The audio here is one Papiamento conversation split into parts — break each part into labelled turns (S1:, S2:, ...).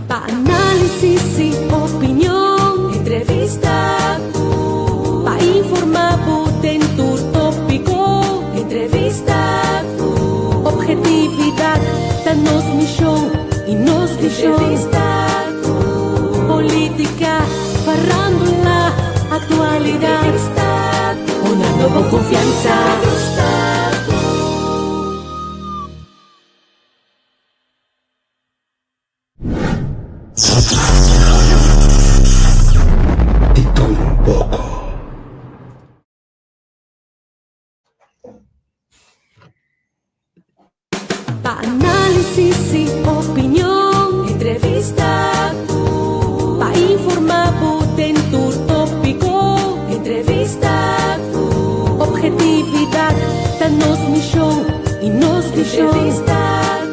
S1: Pa análisis i opinion, entrevista ku. Pa informá bo den tur tópiko, entrevista ku. Ophetividat ta nos mishon i nos vishon, entrevista ku. Polítika, farándula, aktualidat, entrevista ku. Dunando bo konfiansa, entrevista ku.
S2: Di tur un poko.
S1: Pa análisis i opinion, entrevista ku. Pa informá bo den tur tópiko, entrevista ku. Ophetividat ta nos mishon i nos vishon, entrevista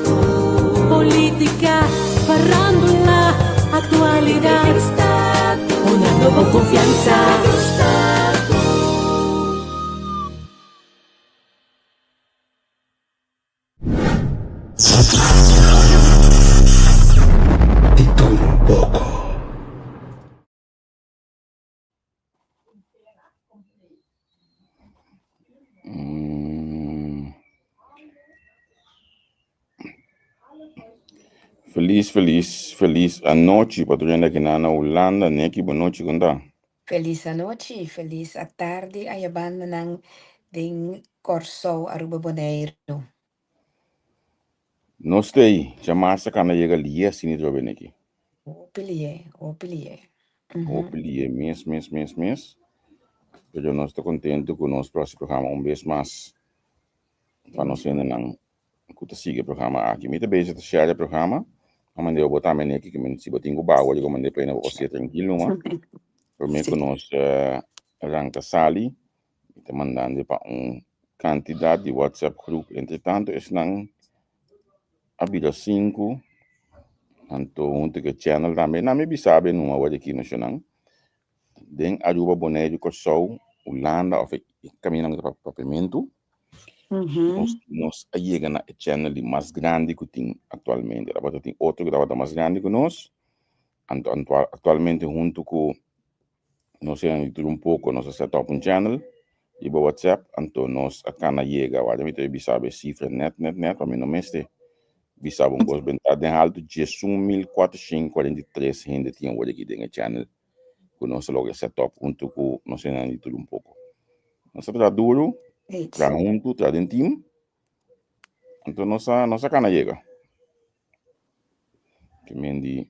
S1: ku. Politica, farándula, actualidad. Entrevista cu. Dunando bo confianza. Entrevista cu.
S2: Di tur un poco.
S3: Felis, felis, felis anochi pa tur hende aki na na Hulanda. Neki, bon nochi, kon ta?
S4: Felis anochi, felis atardi aya bandanan den Kòrsou, Aruba, Boneiru.
S3: Nos ta ei, djamarsa kanda yega lié asina trobe neki.
S4: Hopi lié, hopi lié.
S3: Hopi lié mes, mes, mes, mes. Pero nos ta kontentu ku nos por hasi programa un bes mas pa nos hendenan ku ta sigui e programa aki. Mi ta bezig ta share e programa. A mand'é bo tambe neki, ke men si bo tin ku bawa digo mand'é pa ei na bo por sier trankil numa. Promé ku nos ranka sali, Mi ta mandando pa un kantidat di WhatsApp groep. Entre tanto esnan a bira sinku, anto huntu ku e channel tambe. Nan mi bisa be numa awor aki nashonal. Den Aruba, Boneiru, Kòrsou, Hulanda òf e kamindanan ku ta papia papiamentu, nos nos a yega na e channel di mas grandi ku tin aktualmente. Tabata tin otro ku tabata mas grandi ku nos, anto aktualmente huntu ku Nos a di tur un poko, nos a set up un channel riba WhatsApp, anto nos a kana yega, wak mi ta bisa bo e sifra net net net, pa mi no mester bisa bo un kos benta den haltu, 11443 hende tin awor aki den e channel ku nos a logra set up huntu ku nos hendenan di tur un poko. Nos a traha duru, traha huntu, traha den team, anto nos a nos a kana yega. Ke men di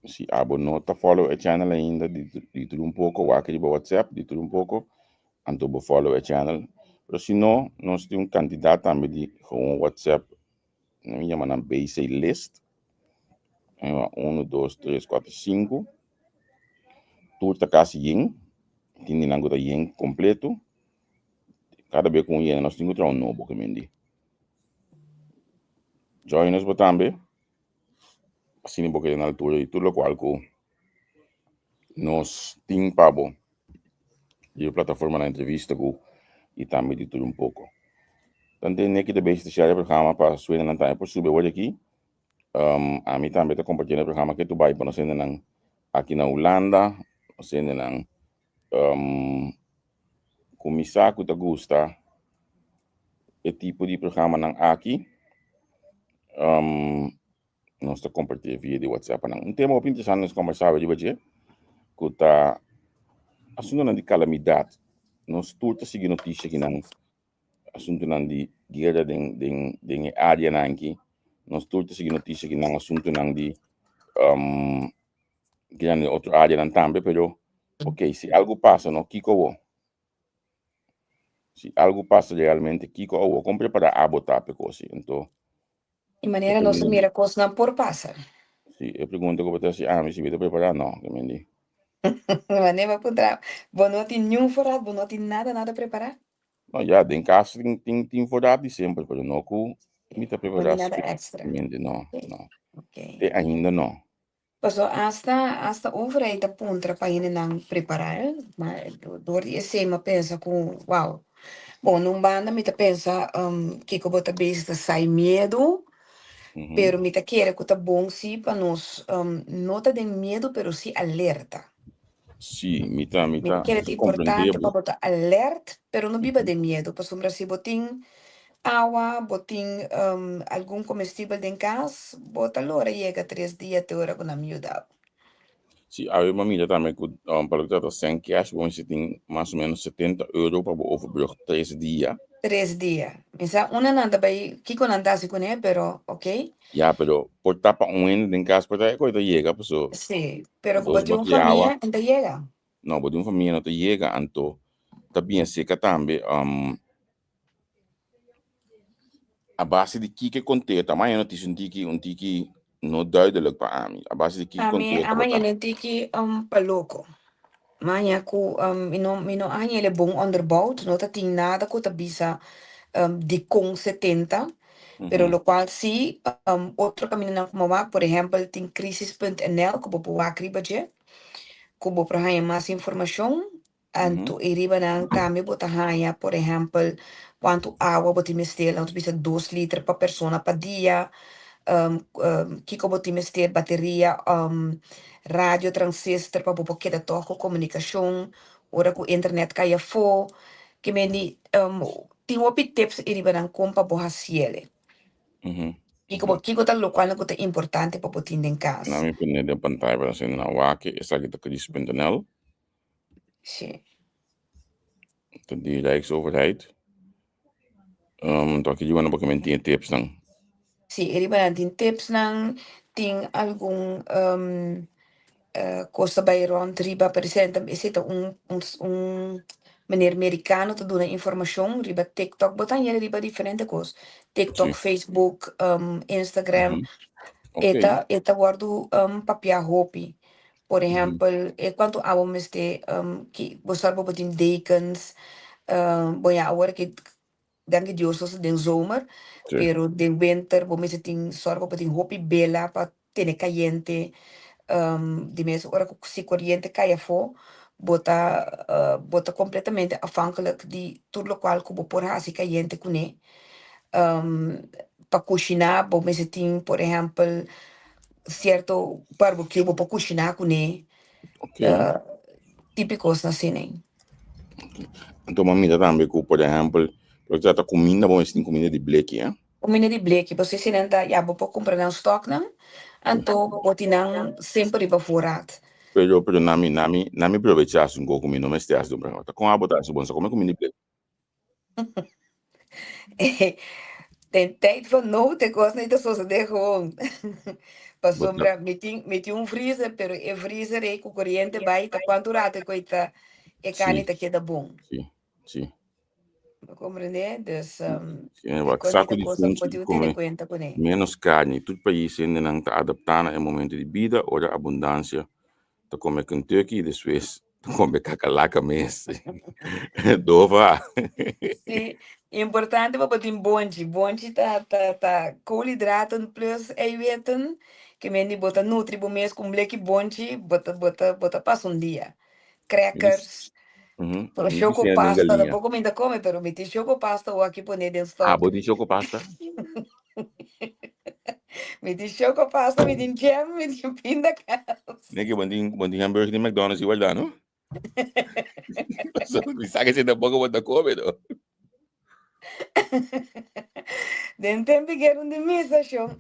S3: si abo no ta follow e channel ainda di di tur un poko wak riba WhatsApp di tur un poko anto bo follow e channel pero si no nos tin un kantidat tambe di gewoon WhatsApp mi yama nan BC list uno dos tres kuater sinku tur ta kasi yen tin di nan ku ta yen kompleto kada bes ku un yena nos tin ku traha un nobo ke men di. Join nos bo tambe, asina bo keda na altura di tur lokual ku nos tin pa bo di e plataformanan entrevista ku i tambe di tur un poko. Tante Neki ta bezig ta share e programa pa su hendenan tambe por subi awor aki. Ami tambe ta kompartiendo e programa ke tu bai pa nos hendenan aki na Hulanda, nos hendenan ku mi sa ku ta gusta e tipo di programanan aki, nos ta kompartí via di WhatsApp nan. Un tema hopi interesante nos kombersá awe riba dje, ku ta asuntunan di kalamidat. Nos tur ta sigui notisia kinan, asuntunan di guera den den den e áreanan aki. Nos tur ta sigui notisia kinan asuntunan di guera den otro áreanan tambe, pero ok, si algu pasa no, kiko awor? Si algu pasa realmente, kiko awor? Kon prepará abo ta p'e kos? Anto,
S4: E manera nos ta mira kosnan por pasa.
S3: Si, e pregunta ku bo ta hasi ami, si mi ta prepará, no, ke men di.
S4: Manera bo puntra, bo no tin niun voorraad, bo no tin nada, nada prepará?
S3: No, ya, den kas tin, tin, tin voorraad di semper, pero no ku mi ta
S4: No
S3: prepará
S4: tin nada extra.
S3: spesialmente, no, no.
S4: Ok.
S3: Te ainda no.
S4: Paso asta asta overheid ta puntra pa hendenan prepará, ma dor di esei mi a pensa ku wow. Bon, na un banda mi ta pensa kiko bo ta bezig ta sai miedu, Pero mi ta kere ku ta bon sí pa nos no ta den miedu pero sí alerta.
S3: Sí, mi ta, mi
S4: Mi ta
S3: ta
S4: kere ta importante pa
S3: comprendebo.
S4: bo ta alert pero no biba den miedu pasobra si bo tin awa, bo tin algun comestibel den cas, bo ta lora yega tres dia te ora cu nan yuda bo.
S3: Sí, awe mi a mira tambe cu pa loke ta trata cen cash bo mester tin mas o menos 70 euro pa bo overbrug tres dia.
S4: Tres dia. Mi sa una nan ta bay kico nan ta haci cune pero ok.
S3: Ya, pero por ta pa un hende den cas por ta e cosa ta yega paso
S4: Sí, pero cu bo
S3: dos
S4: tin un
S3: baki awa.
S4: famia, no ta yega.
S3: No, bo tin un famia no ta yega anto ta bien seca tambe. A base di kiko e kontesta? Mañana noticia un tiki, un tiki no duidelijk pa ami. A base di kiko
S4: Ami
S3: kontesta
S4: a
S3: bo ta?
S4: mañana un tiki pa loko. Maña ku mi no mi no a haña el bon onderbouwd, no ta tin nada ku ta bisa dikon 70, pero lokual si otro kamindanan ku bo wak, por ehèmpel tin crisis.nl ku bo por wak riba dje, ku bo por haña mas informashon. Anto e riba nan tambe bo ta haña, por ehèmpel, kuantu awa bo tin mester, nan ta bisa dos liter pa persona pa dia, kiko bo tin mester, bateria, radio transistor pa bo por keda tòg ku komunikashon ora ku internet kai afó. Ke mende tin hopi tips e riba nan kon pa bo hasiel. Kiko bo kiko ta lokualnan ku ta importante pa bo tin den kas?
S3: Nan mi pone den pantaya pa nan sende nan wak esaki ta crisis.nl.
S4: Sí.
S3: Ta di Rijksoverheid. Um, to aki riba nan porque men tin e tipsnan.
S4: Sí, e riba nan tin tipsnan, tin algun um, uh, kos ta bai rond riba, pero esei ta, esei ta un, un, un meneer merikano ta duna informashon riba TikTok. Bo ta haña riba diferente kos. TikTok, Facebook, um, Instagram. E ta, e ta wòrdu um, papiá hopi. Por ehempel, e cuanto awa mester ki bo sa bo tin dekens, bo ya awor ki danki Dios nos ta den zomer, pero den winter bo mester tin sòrg bo tin hopi bela pa tene kayente, di mes ora ku si koriente kai afó bo ta bo ta kompletamente afhankelijk di tur lokual ku bo por hasi kayente kuné. Pa kushiná bo mester tin por ehempel Cierto barbecue bo por cushiná kuné. Tipo kosnan asina.
S3: Anto mi a mira tambe ku por ehèmpel lo ke trata kuminda bo mester tin kuminda di bleki eh.
S4: Kuminda di bleki pasobra si nan ta ya bo por kumpra nan stòknan anto bo tin nan semper riba voorraad.
S3: Pero pero nami nami nami probechá su un ku mi no mester hasi un ta kon abo ta hasi bo no sa kome kuminda di bleki.
S4: Den tijd van nood e kosnan ta sosodé gewoon. Pasobra mi tin mi tin un freezer pero e freezer ei ku koriente bai ta kuantu rato e koi ta e karni ta keda bon.
S3: Sí, sí.
S4: Bo komprendé? Dus
S3: Sí,
S4: e
S3: wak
S4: kos ei
S3: saku
S4: ta
S3: di
S4: kos ku
S3: funchi
S4: bo
S3: di
S4: tin ku tene
S3: kome
S4: kuenta kuné.
S3: ménos karni. Tur pais hendenan ta adaptá na e momento di bida ora abundansia Ta come Kentucky y despues ta come kakalaka mes. Dova.
S4: Sí, importante pa bo tin bonchi. Bonchi ta ta ta koolhydraten plus eiwitten. Ke men di bo ta nutri bo mes ku un bleki bonchi, bo ta bo ta bo ta pasa un dia. Crackers, pero
S3: Mi
S4: choco
S3: bisiña den
S4: pasta
S3: galiña.
S4: tampoco mi ta come, pero mi tin choco pasta awor aki pone den
S3: Ah,
S4: stock.
S3: bo tin choco pasta?
S4: Mi tin choco pasta, mi tin jam, mi tin pindakaas.
S3: Neke, bo tin, bo tin hamburger di McDonald's igual da, no? Pasobra mi sa ke si tampoco bo ta come, no?
S4: Den tempo di guera un di misa, shon.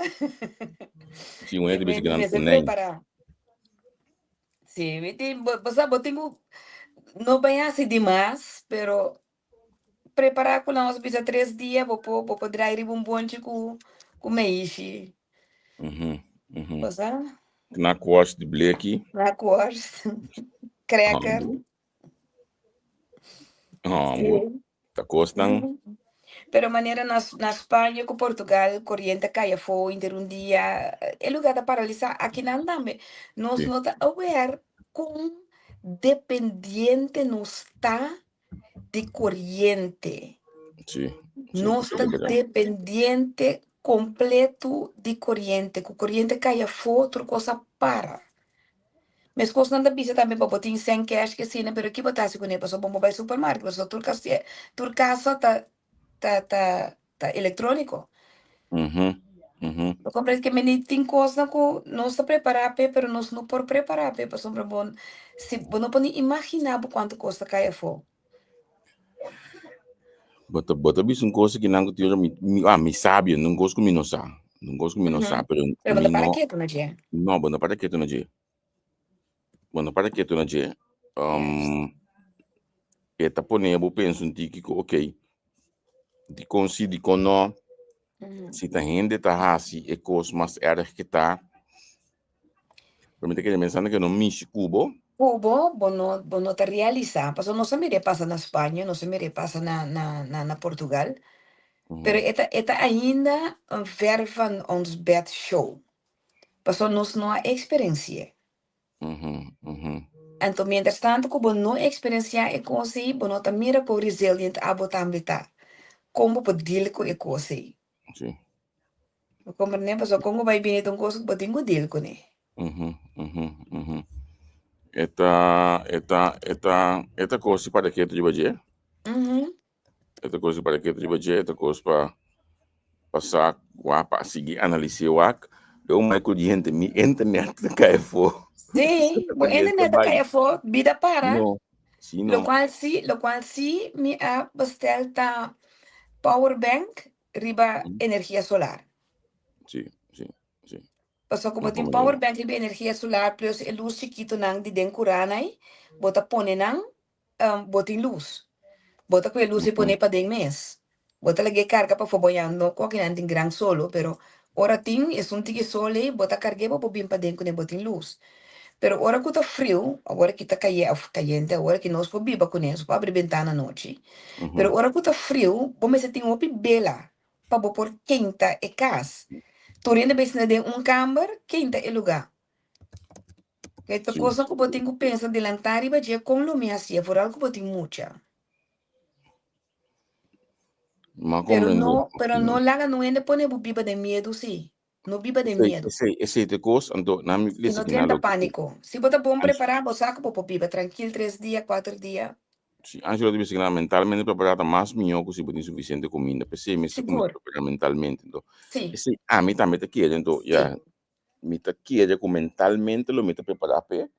S3: Si, un hende
S4: Mi
S3: bisa
S4: mi
S3: gran
S4: mester
S3: konijn.
S4: prepara. Si, mi tin, bo, bo sa, bo tin ku no bai hasi dimas, pero Prepara cu nos bisa tres dia bo por bo por draai riba un bonchi cu cu meishi. Bo sa?
S3: Knakworst di bleki.
S4: Knakworst. Cracker.
S3: Hambo. Ta cosnan.
S4: Pero manera na na Spaña cu Portugal coriente a cay afo inter un dia e lugar ta paralisa. Akinan tambe nos no ta aware con dependiente nos ta di koriente.
S3: Sí, sí,
S4: Nos ta
S3: sí, verdad.
S4: dependiente kompleto di koriente. Ku koriente kai afó, tur kos a para. Meskos nan ta bisa tambe pa bo tin sèn kèsh ke asina, pero ki bo ta hasi kuné? Pasobra bo no bai supermarket, pasobra tur kasier, tur kasa ta ta ta ta elektróniko. Bo comprende ke meni tin kosnan ku nos ta prepará p'e pero nos no por prepará p'e pasobra bo si bo no por ni imaginá bo kuantu kos ta kai afó.
S3: Bo ta bo ta bisa un kos aki nan ku tin ora mi mi ah mi sabio un kos ku mi no sa un kos ku mi no sa pero
S4: Pero bo
S3: mi
S4: ta para
S3: no
S4: ketu na dje.
S3: no bo no para ketu na dje bo no para ketu na dje um, e ta pone bo pensa un tiki ku okay dikon si dikon no Si ta hende ta hasi e kos mas erg ke ta, pero mi ta kere pensando ke no mishi ku bo.
S4: Ku bo, bo no, bo no ta realisá. Pasobra nos a mira e pasa na Spaña, nos a mira e pasa na, na, na, na Portugal. Pero e ta, e ta ainda un ver van ons bed show. Pasobra nos no a eksperensi'é. Anto mientras tanto ku bo no eksperensiá e kos ei, bo no ta mira kon resilient abo tambe ta. Kon bo por deal ku e kos ei.
S3: Sí.
S4: Bo komprendé? Pasobra kon bo bai bini ta un kos ku bo tin ku deal kuné.
S3: E ta, e ta, e ta, e ta kos para ketu riba dje. E ta kos para ketu riba dje, e ta kos pa pa sa wak, pa sigui analis'é wak. Lo mai koriente, mi internet ta kai afó.
S4: Sí, bo internet ta kai afó, bida para.
S3: No, sí no.
S4: Lokual sí, lokual sí mi a bestel ta power bank riba energia solar.
S3: Sí, sí, sí.
S4: Pasobra ku bo tin power bank riba energia solar plus e lus chikitonan di den kuranai, bo ta pone nan Bo tin lus. Bo ta kue lus i pone paden mes. Bo ta lag'é karga pafó bo ya no ku akinan tin gran solo, pero ora tin esun tiki sol ei bo ta karg'é bo por bin paden kuné bo tin lus. Pero ora ku ta friu, awor aki ta kaye òf kayente awor aki nos por biba kuné, nos por abri bentana anochi. Pero ora ku ta friu bo mester tin hopi bela pa bo por keinta e kas. Tur hende bai sinta den un kamber keinta e lugá. E ta kosnan ku bo tin ku pensa delantá riba dje kon lo mi hasié, foral ku bo tin mucha.
S3: Ma
S4: Pero
S3: comprende.
S4: no, pero no laga no hende pone bo biba den miedu sí. No biba den
S3: Esei,
S4: miedu.
S3: esei, esei ta e kos, anto nan mi
S4: Si
S3: lesa
S4: no
S3: ki nan
S4: drenta
S3: lo ke
S4: pániko. Si bo ta bon
S3: Ansh,
S4: prepará, bo sa ku bo por biba trankil tres dia, kuater dia.
S3: si Angelo ta bisa ki nan mentalmente prepará ta mas mihó ku si bo tin sufisiente kuminda. P'esei mester kuminsá
S4: Sigur.
S3: prepará mentalmente. Anto,
S4: Sí.
S3: esei ami tambe ta kere, anto
S4: Sí.
S3: ya Mi ta kere ku mentalmente lo mi ta prepará p'e.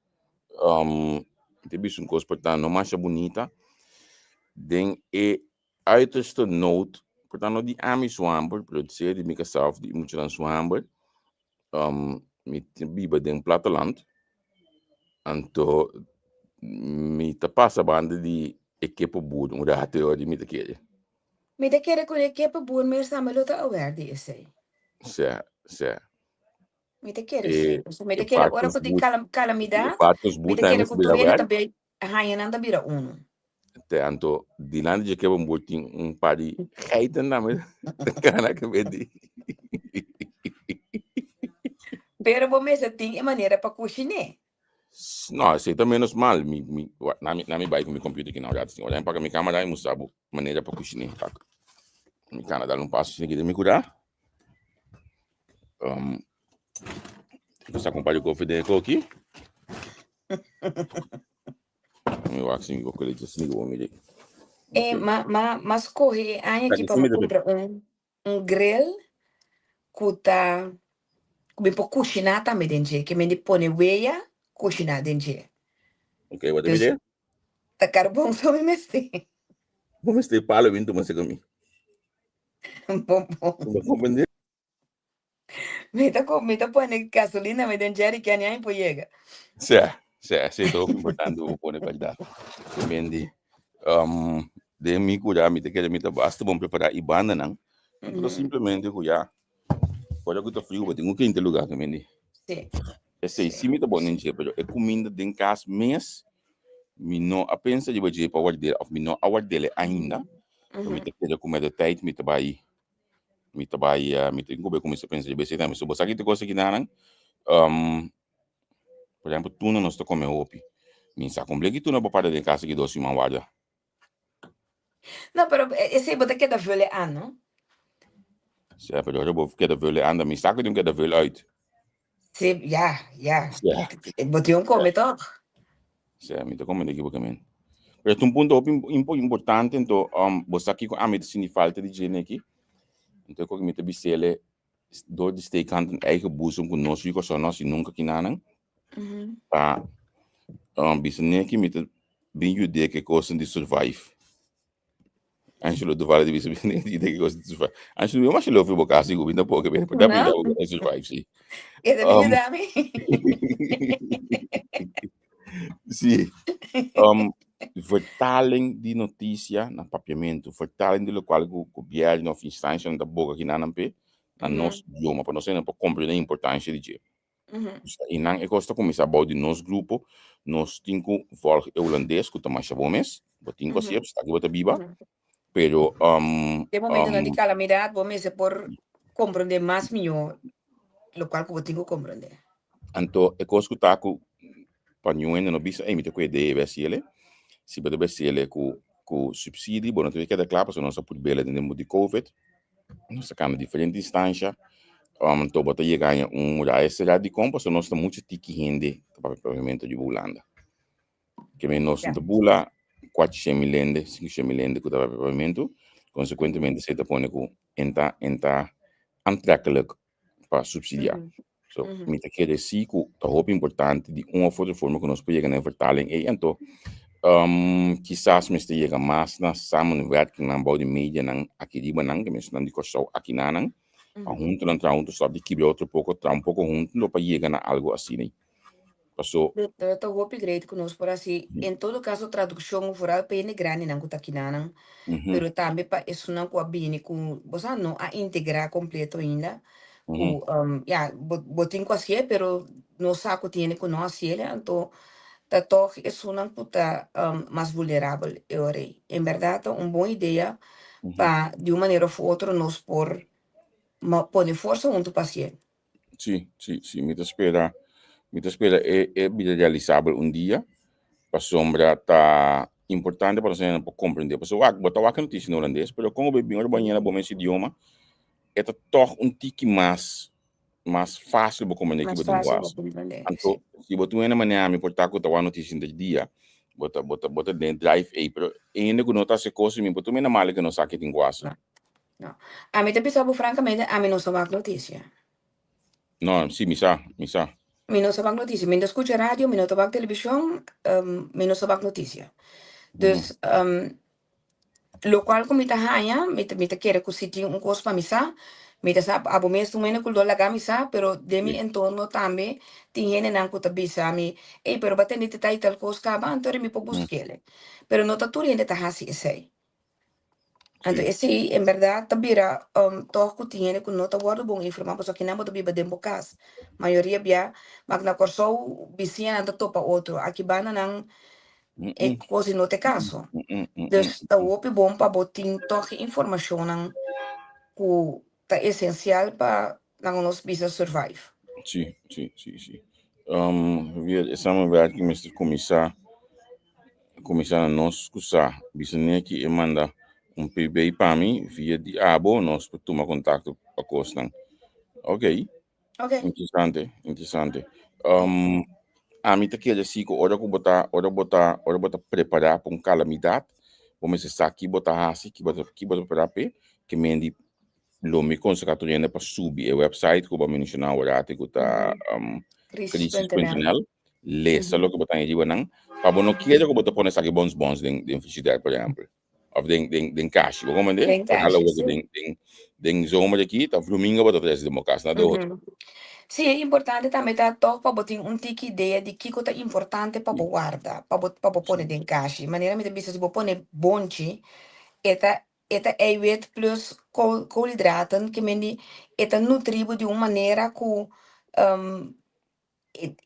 S3: Mi ta bisa un kos por ta no masha bunita. Den e uiterste nood, por ta no di ami su hamber, pero sea di mi kasá òf di muchanan su hamber, mi ta biba den platteland, anto mi ta pasa banda di e keperboer un rato e ora di mi ta kere.
S4: Mi ta kere ku e keperboer mes tambe lo ta aware di esei.
S3: Sè, sè.
S4: Mi ta kere sí.
S3: E,
S4: Pasobra mi
S3: e
S4: ta kere ora ku tin
S3: varkensboer,
S4: kalam
S3: e
S4: kalamidat, mi
S3: varkensboer
S4: ta
S3: tambe
S4: kere
S3: mester
S4: ku
S3: bira
S4: tur hende
S3: aware.
S4: ta bay haña nan ta bira unu.
S3: Te anto dilanti dje keperboer tin un par di geiten tambe ta kana ke bedi.
S4: Pero bo mester tin e manera pa kushiné.
S3: No, esei ta menos mal. Mi, mi, wa, na mi, na mi bai ku mi computer ki na un rato. Ora mi paga mi camera i mustra bo manera pa kushiné. Pak. Mi kana dal un paso sini ki den mi kura. Um, mi sa ku un par di koffie den e koki. Mi wak si mi por kore dje sini ku bo mira.
S4: E,
S3: Ok.
S4: ma, ma, ma skohe e aña
S3: Sa
S4: aki
S3: ki
S4: pa
S3: si
S4: mi
S3: mi ta
S4: kumpra un, un grill ku ta ku mi por kushiná tambe den dje, ke men di pone weya kushiná den dje.
S3: Ok, wat
S4: Dus
S3: mi
S4: ta karbon so mi mester.
S3: Bo mester palo bin tuma seka mi.
S4: Bon bon.
S3: Bo comprende?
S4: Mi ta mi ta pone gasolina mi den jerrycan y ahí por yega.
S3: Sea, sea, sí, ta hopi importante bo pone berdad. Te men di, um, den mi cura mi ta kere mi ta basta bon prepara y bandanan. Pero simplemente cu ya, ora cu ta frio bo tin cu kente lugar, te men di.
S4: Sí.
S3: Esei sí mi ta bon den dje, pero e cuminda den cas mes, mi no a pensa riba dje pa ward'el, of mi no a ward'el ainda. Pero mi ta kere cu met de tijd mi ta bay mi ta bai mi tin ku kuminsá pensa riba esei tambe. So bo sa ki ta kos aki nan, um, por ehempel tuna nos ta kome hopi. Mi sa kon bleki tuna bo para den kas aki dos siman warda.
S4: No, pero esei bo ta keda vule an, no?
S3: Sea, pero ora bo keda vule an, mi sa ku tin keda vule uit.
S4: Sí, ja, ja.
S3: Ja.
S4: Bo tin un kome toch?
S3: Sí, mi ta kome de ekivoca men. Pero ta un punto hopi impo importante, anto um, bo sa kiko ami ta sinti falta di dje neki. Anto kiko mi ta bisele, Door di steek hand in eigen boezem ku nos yu Kòrsou no hasi nunka kinanan. Pa bisa neki mi ta bin yud'é ku e kosnan di survive. Angelo Duval di bisa bin neki yud'é ku e kosnan di survive. Angelo, mi masha lofi bo kasi ku bin ta poke pero por ta bin
S4: No.
S3: ta bo survive si.
S4: E ta bin yuda mi.
S3: Si. Vertaling di notisia na papiamentu, vertaling di lokual ku gobièrnu òf instanshanan ta boga kinanan p'e na nos idioma pa nos hende por komprendé e importansha di dje. I nan e kos ta kuminsá bou di nos grupo, nos tin ku vòlg e hulandes ku ta masha bon mes, bo tin ku hasié, sta aki bo ta biba, pero
S4: Den momentonan di kalamidat bo mester por komprendé mas mihó lokual ku bo tin ku komprendé.
S3: Anto e kos ku ta ku pa niun hende no bisa, ey mi ta kue debe hasiel, si bo ta bai hasiel ku supsidi bo no ta keda kla pasobra nos a put bela den tempu di covid. Nos ta kambia diferente instansha, anto bo ta yega haña un muraya será dikon pasobra nos ta muchu tiki hende ta papia papiamentu di Hulanda. Ke men nos no ta bula kuatroshen mil hende, sinkoshen mil hende ku ta papia papiamentu, konsekuentemente esei ta pone ku en ta en ta aantrekkelijk pa supsidiá. So, mi ta kere si ku ta hopi importante di un of otro forma ku nos por yega na e vertaling ei. Anto, kisas mester yega mas na samenwerkingnan bou di medianan aki riba nan, ke mes nan di Kòrsou aki na nan, pa huntu nan traha huntu, stòp di kibra otro poko, traha un poko huntu lo pa yega na algu asina ei. Paso.
S4: Ta ta hopi great ku nos por hasi, en todo kaso tradukshon, foral pa hende grandinan ku ta kinanan, pero tambe pa esunnan ku a bini ku bo sa no a integrá kompleto ainda, ku ya bo bo tin ku hasié pero no sa ku tin hende ku no hasié anto ta tòg esunnan ku ta mas vulnerabel e ora ei. En bèrdat ta un bon idea pa di un manera òf otro nos por pone forsa huntu pa hasié.
S3: Sí, sí, sí, mi ta spera, mi ta spera e, e bira realisabel un dia, pasobra ta importante pa nos hende por comprende. Pasobra wak, bo ta wak e noticia na holandes, pero kon bo bin ora bo ñena bo mes idioma, e ta tog un tiki mas, mas fácil bo comprende ki
S4: Mas
S3: bo tin
S4: fácil bo
S3: wak.
S4: comprende,
S3: Anto,
S4: sí.
S3: si bo tin un hende manera mi por ta ku ta wak noticia henter dia, bo ta, bo ta, bo ta den drive ei, pero e hende ku no ta hasi kos, mi por ta mira mal ke no sa ke tin ku hasi.
S4: No. No. Ami ta bisa bo francamente, ami no sa wak noticia.
S3: No, sí, mi sa, mi sa.
S4: Mi no sa wak noticia. Mi no ta scucha radio, mi no ta wak television, mi no sa wak noticia. Dus, locual cu mi ta haña, mi ta, mi ta kere cu si tin un cos pa mi sa, mi ta sa, abo mes un hende cu lo laga mi sa, pero den mi entorno tambe tin hendenan cu ta bisa mi, ey, pero bo a tende tal y tal cos caba, anto mi por busquele. Pero no ta tur hende ta haci esey. Anto esei en bèrdat ta bira tòg ku tin hende ku no ta wòrdu bon informá pasobra kinan bo ta biba den bo kas. Mayoria bia mak na Kòrsou bisiñanan ta topa otro, aki bandanan e kos ei no ta e kaso. Dus ta hopi bon pa bo tin tòg e informashonnan ku ta esensial pa laga nos bisa survive.
S3: Sí, sí, sí, sí. Javier, e samenwerking mester kuminsá, kuminsá na nos ku sa. Bisa neki e manda un PB pa mi via di abo, nos por tuma kontakto pa kosnan. Ok.
S4: Ok.
S3: Interesante, interesante. Ami ta kere si ku ora ku bo ta, ora bo ta, ora bo ta prepará pa un kalamidat, bo mester sa ki bo ta hasi, ki bo ta, ki bo ta prepará p'e, ke men di Lo mi konsehá tur hende pa subi e website ku bo a menshoná awor ku ta crisis.nl. Lesa loke bo ta haña riba nan. Pa bo no kere ku bo ta pone esaki bons bons den den frigider, por ehèmpel. Òf den den den kashi. Bo komprendé?
S4: Den
S3: Por hala
S4: kashi,
S3: wak
S4: sí.
S3: den den den zomer aki ta vluminga bo ta trese den bo kas, na de otro.
S4: Sí, e importante tambe ta tòg pa bo tin un tiki idea di kiko ta importante pa bo warda, pa bo pa bo pone den kashi. Manera mi ta bisa si bo pone bonchi, e ta E ta eiwit plus koolhydraten, ke men di e ta nutri bo di un manera ku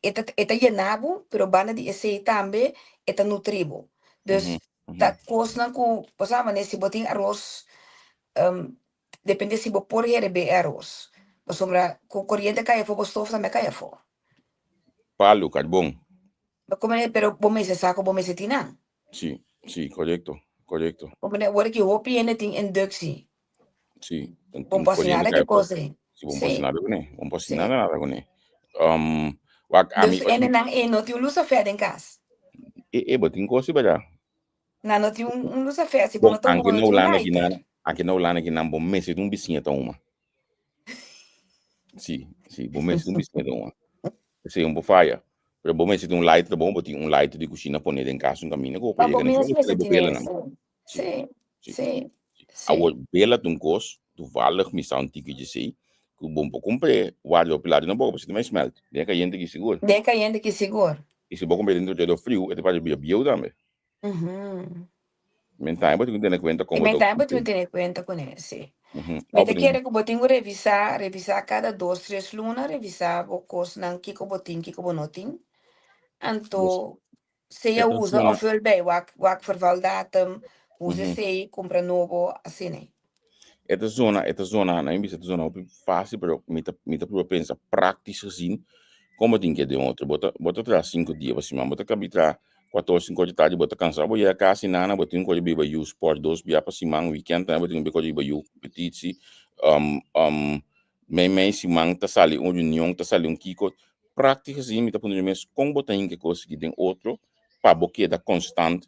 S4: e ta e ta yena bo, pero banda di esei tambe e ta nutri bo. Dus ta kosnan ku bo sa manera si bo tin aros depende si bo por herebé e aros, pasobra ku koriente kai afó bo stof tambe a kai afó.
S3: Palu, karbon.
S4: Pero bo mester sa ku bo mester tin nan.
S3: Sí, sí, korekto, korekto.
S4: Bo awor ki hopi hende tin inductie.
S3: Sí,
S4: Bon pa hasi nada ki kos ei.
S3: Sí, bon pa hasi nada kuné. Bon pa hasi nada nada kuné. Wak ami.
S4: Dus hendenan ei no tin un lusafè den kas.
S3: E, e, bo tin kos si bèrdat.
S4: Nan no tin un lusafè, si bo no ta huma, no tin un lighter.
S3: Anke na Hulanda kinan bo mester tin un bisiña ta huma. Si, si, bo mester un bicicleta un. Esei un por faya. Pero bo mester tin un lighter bon, bo tin un lighter di cushina pone den cas un camina cu bo por
S4: Pa bo
S3: yega na
S4: mes
S3: e
S4: mester
S3: bo
S4: tin
S3: bela nan.
S4: ese.
S3: Si,
S4: Si,
S3: si,
S4: si,
S3: si.
S4: si.
S3: Awor bela ta un cos, toevallig mi sa un tiki djesei, cu bo por compr'e, warda bo piladi na boca pasobra ta mai smelt. Den e cayente aki sigur.
S4: Den e cayente aki sigur.
S3: Y si bo compr'e dentro dje friu, e ta parti bira bieu tambe. Men tambe bo tin ku tene kuenta kon bo
S4: Men
S3: ta
S4: tambe bo tin
S3: ocupa.
S4: ku tene kuenta kuné, sí.
S3: Òf
S4: Mi
S3: bo
S4: ta
S3: tin
S4: kere ku bo tin ku revisá, revisá kada dos, tres luna, revisá bo kosnan, kiko bo tin, kiko bo no tin.
S3: Bos
S4: Anto, sea
S3: e ta
S4: usa
S3: zona
S4: òf bij wak, wak vervaldatum, usa esei, kumpra nobo, asina.
S3: E ta zona, e ta zona, na mi bisa e ta zona hopi fácil, pero mi ta, mi ta prueba pensa práctisch gezien, kon bo tin ke den otro. Bo ta, bo ta traha sinku dia pa siman, bo ta kabi traha kuator, sinku ora di tardi, bo ta kansa, bo yega kas i nana, bo tin ku ora biba yu sport dos bia pa siman, weekend tambe bo tin ku ora biba yu kompetitsi, mei mei siman ta sali un reunion, ta sali un kiko. Práctisch gezien mi ta puntra mi mes kon bo ta hinka e kos aki den otro pa bo keda konstant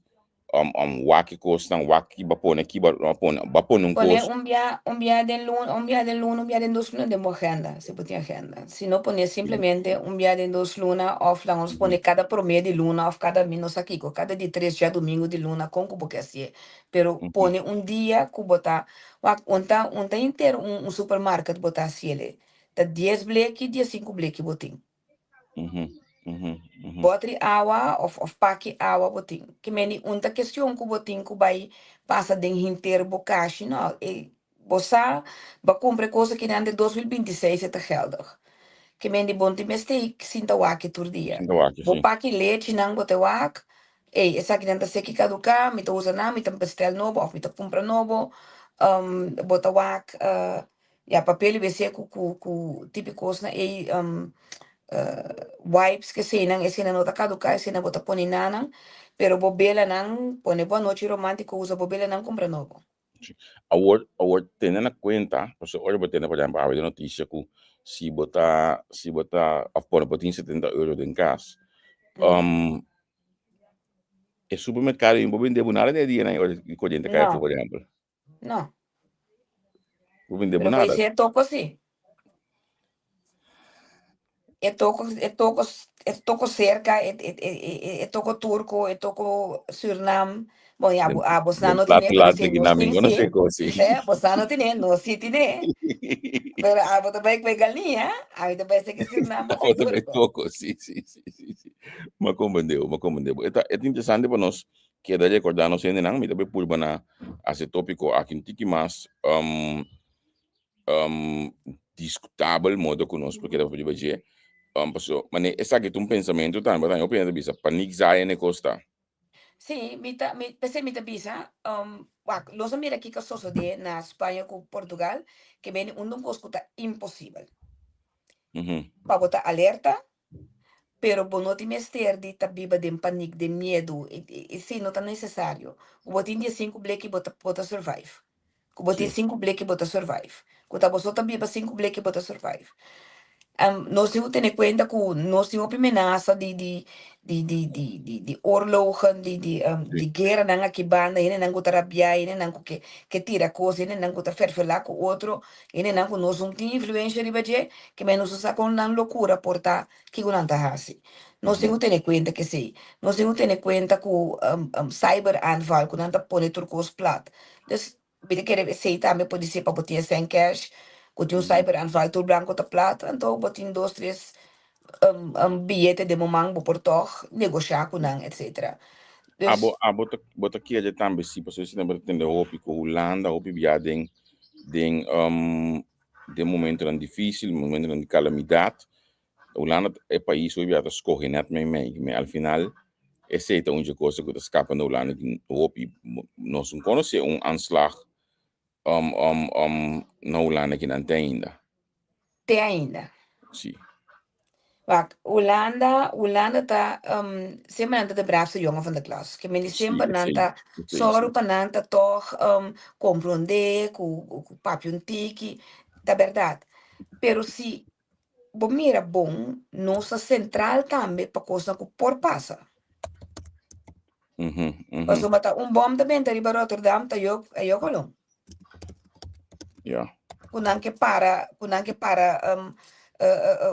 S3: wak e kosnan, wak ki bo a pone, ki bo no a pone. Bo a pone un
S4: Pone
S3: kos.
S4: un bia, un bia den luna, un bia den luna, un bia den dos luna den bo agenda, si bo tin agenda. Si no pone simplemente un bia den dos luna of laga nos pone kada prome di luna of kada mi no sa kiko, kada di tres djadumingu di luna kon ku bo ke hasié. Pero pone un dia ku bo ta wak un ta un ta henter un un supermarket bo ta hasiel. Ta dies bleki, diesinku bleki bo tin. Botri awa of of paki awa bo tin. Ke meni un ta kestion ku bo tin ku bai pasa den hinter bo kashi no. E bo sa bo a kumpra e kos aki nan den 2026 e ta geldig. Ke meni bo no tin mester sinta wak tur dia.
S3: Sinta wak,
S4: Bo
S3: si.
S4: paki lechinan bo ta wak, ey esakinan ta seki kaduká, mi ta usa nan, mi ta bestel nobo of mi ta kumpra nobo. Bo ta wak Ya papel i wc ku ku ku tipi kosnan ei wipes keseinan eseinan no ta kaduká eseinan bo ta pone nanan pero bo belanan pone bo anochi romántico usa bo belanan kumpra nobo.
S3: Sí. Awor, awor tene na kuenta, pasobra ora bo tene por ehempel awe den notisia ku si bo ta si bo ta òf pone bo tin 70 euro den kas, e supermerkado ei no por bende bo nada den e dianan ei ora di koriente kai afó
S4: No.
S3: por ehempel.
S4: No.
S3: Bo bende bo
S4: Pero
S3: nada.
S4: pois e toko si. E toko, e toko, e toko cerca, e, e, e, e, e toko turco, e toko Surinam. Bon, ya,
S3: Den,
S4: bo, ah, bosnan
S3: den
S4: no tiene, pero
S3: platteland
S4: si
S3: aki
S4: nos
S3: na
S4: tin
S3: mi no
S4: si.
S3: sé ko si.
S4: Eh, bosnan no tiene, nos sí tiene. Pero abo ta bai kwe galiña, ami ta bai seki Surinam of
S3: Abo ta bai
S4: turco.
S3: toko, si, si, si, si, si. Ma comprendeu, ma comprendeu. E ta, e ta interesante pa nos Keda rekordá nos hendenan, mi ta bay purba na hasi e tópiko aki un tiki mas diskutabel, modo ku nos por keda papia riba dje. Pasobra manera esaki ta un pensamentu tambe, ta mi opinion ta bisa paniek zaaien e kos ta.
S4: Sí, mi ta, mi, p'esei mi ta bisa, wak, nos a mira kiko a sosodé na Spaña ku Portugal, ke bini un di un kos ku ta imposibel. Pa bo ta alerta, Pero bo no tin mester di ta biba den panik, den miedu. Esei no ta nesesario. Ku bo tin diesinku bleki bo ta bo ta survive. Ku bo tin sinku bleki bo ta survive. Ku ta bo so ta biba sinku bleki bo ta survive. Nos tin ku tene kuenta ku nos tin hopi menasa di di di di di di di oorlogen, di di di gueranan aki banda, hendenan ku ta rabiá, hendenan ku ke ke tira kos, hendenan ku ta ferfelá ku otro. Hendenan ku nos no tin influensha riba dje, ke men nos no sa kon nan lokura por ta kiko nan ta hasi. Nos tin ku tene kuenta ku esei. Nos tin ku tene kuenta ku cyberaanval, ku nan ta pone tur kos plat. Dus, mi ta kere esei tambe por disi pa bo tin esei cash, ku tin un cyberaanval tur blanko ta plat, anto bo tin dos tres biyete den bo man, bo por tòg negoshá ku nan, etcetera. Dus.
S3: Abo, abo ta, bo ta kere tambe si, pasobra esei tambe ta tende hopi ku Hulanda hopi bia den den den momentonan difícil, momentonan di calamidad, Hulanda ta e pais hopi bia ta scoge net meimei, me al final esei ta un dje cosa cu ta scapa na Hulanda di hopi, nos no conoce un aanslag na Hulanda kinan te ainda.
S4: Te ainda.
S3: Sí.
S4: Wak, Hulanda, Hulanda ta, semper nan ta de braafste jongen van de klas. Ke mende semper nan ta sòru pa nan ta tòg komprondé ku ku papia un tiki, ta bèrdat. Pero si bo mira bon, nos ta sentral tambe pa kosnan ku por pasa. Pasobra ta un bòm ta benta riba Rotterdam, ta yo, a yo kolon.
S3: Ja.
S4: ku nan ke para ku nan ke para um,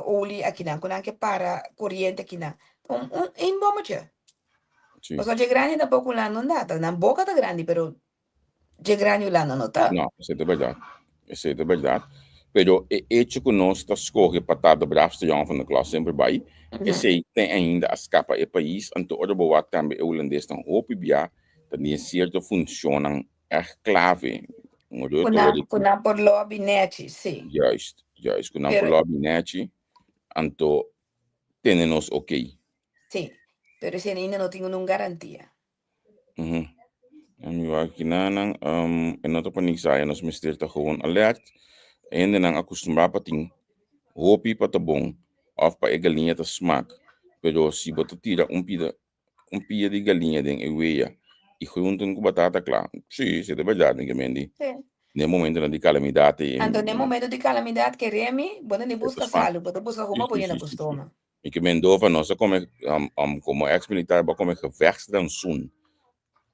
S4: olie akinan, ku nan ke para koriente akinan. Un un un bommetje.
S3: Sí.
S4: Pasobra dje grandi tampoco Hulanda no ta. Nan boka ta grandi, pero dje grandi Hulanda no ta.
S3: No, esei ta bèrdat. Esei ta bèrdat. Pero e echo ku nos ta skohe pa ta de braafste jongen van de klas semper bai, esei te ainda a skapa e pais. Anto ora bo wak tambe e hulandesnan hopi bia ta den sierto funshonnan ègt klave. Un
S4: Ku
S3: Rutte
S4: nan,
S3: hoor ik.
S4: ku nan por lobby nèchi, sí.
S3: Juist, juist. Ku nan por
S4: Pero,
S3: lobby nèchi, anto tene nos okey.
S4: Sí, pero esei ainda no tin un garantia.
S3: Mhm. Mi wak kinanan, um, e no ta pa niks aya, nos mester ta gewoon alert. Hendenan acostumbrá pa tin hopi pa ta bon of pa e galiña ta smak. Pero si bo ta tira un pida un pia di galiña den e weya i groenten ku batata kla, sí, si ta bèrdat mi ke mendi.
S4: Sí.
S3: Den momentonan di kalamidat ei.
S4: Anto den momento di kalamidat kere mi, bo no ni
S3: E ta
S4: buska
S3: smak.
S4: salu, bo ta buska
S3: Sí,
S4: huma bo
S3: sí,
S4: yena
S3: sí,
S4: bo
S3: sí, sí.
S4: stoma.
S3: Mi ke Mendova nos a kome um, komo ex militar bo a kome gevechtsrantsoen.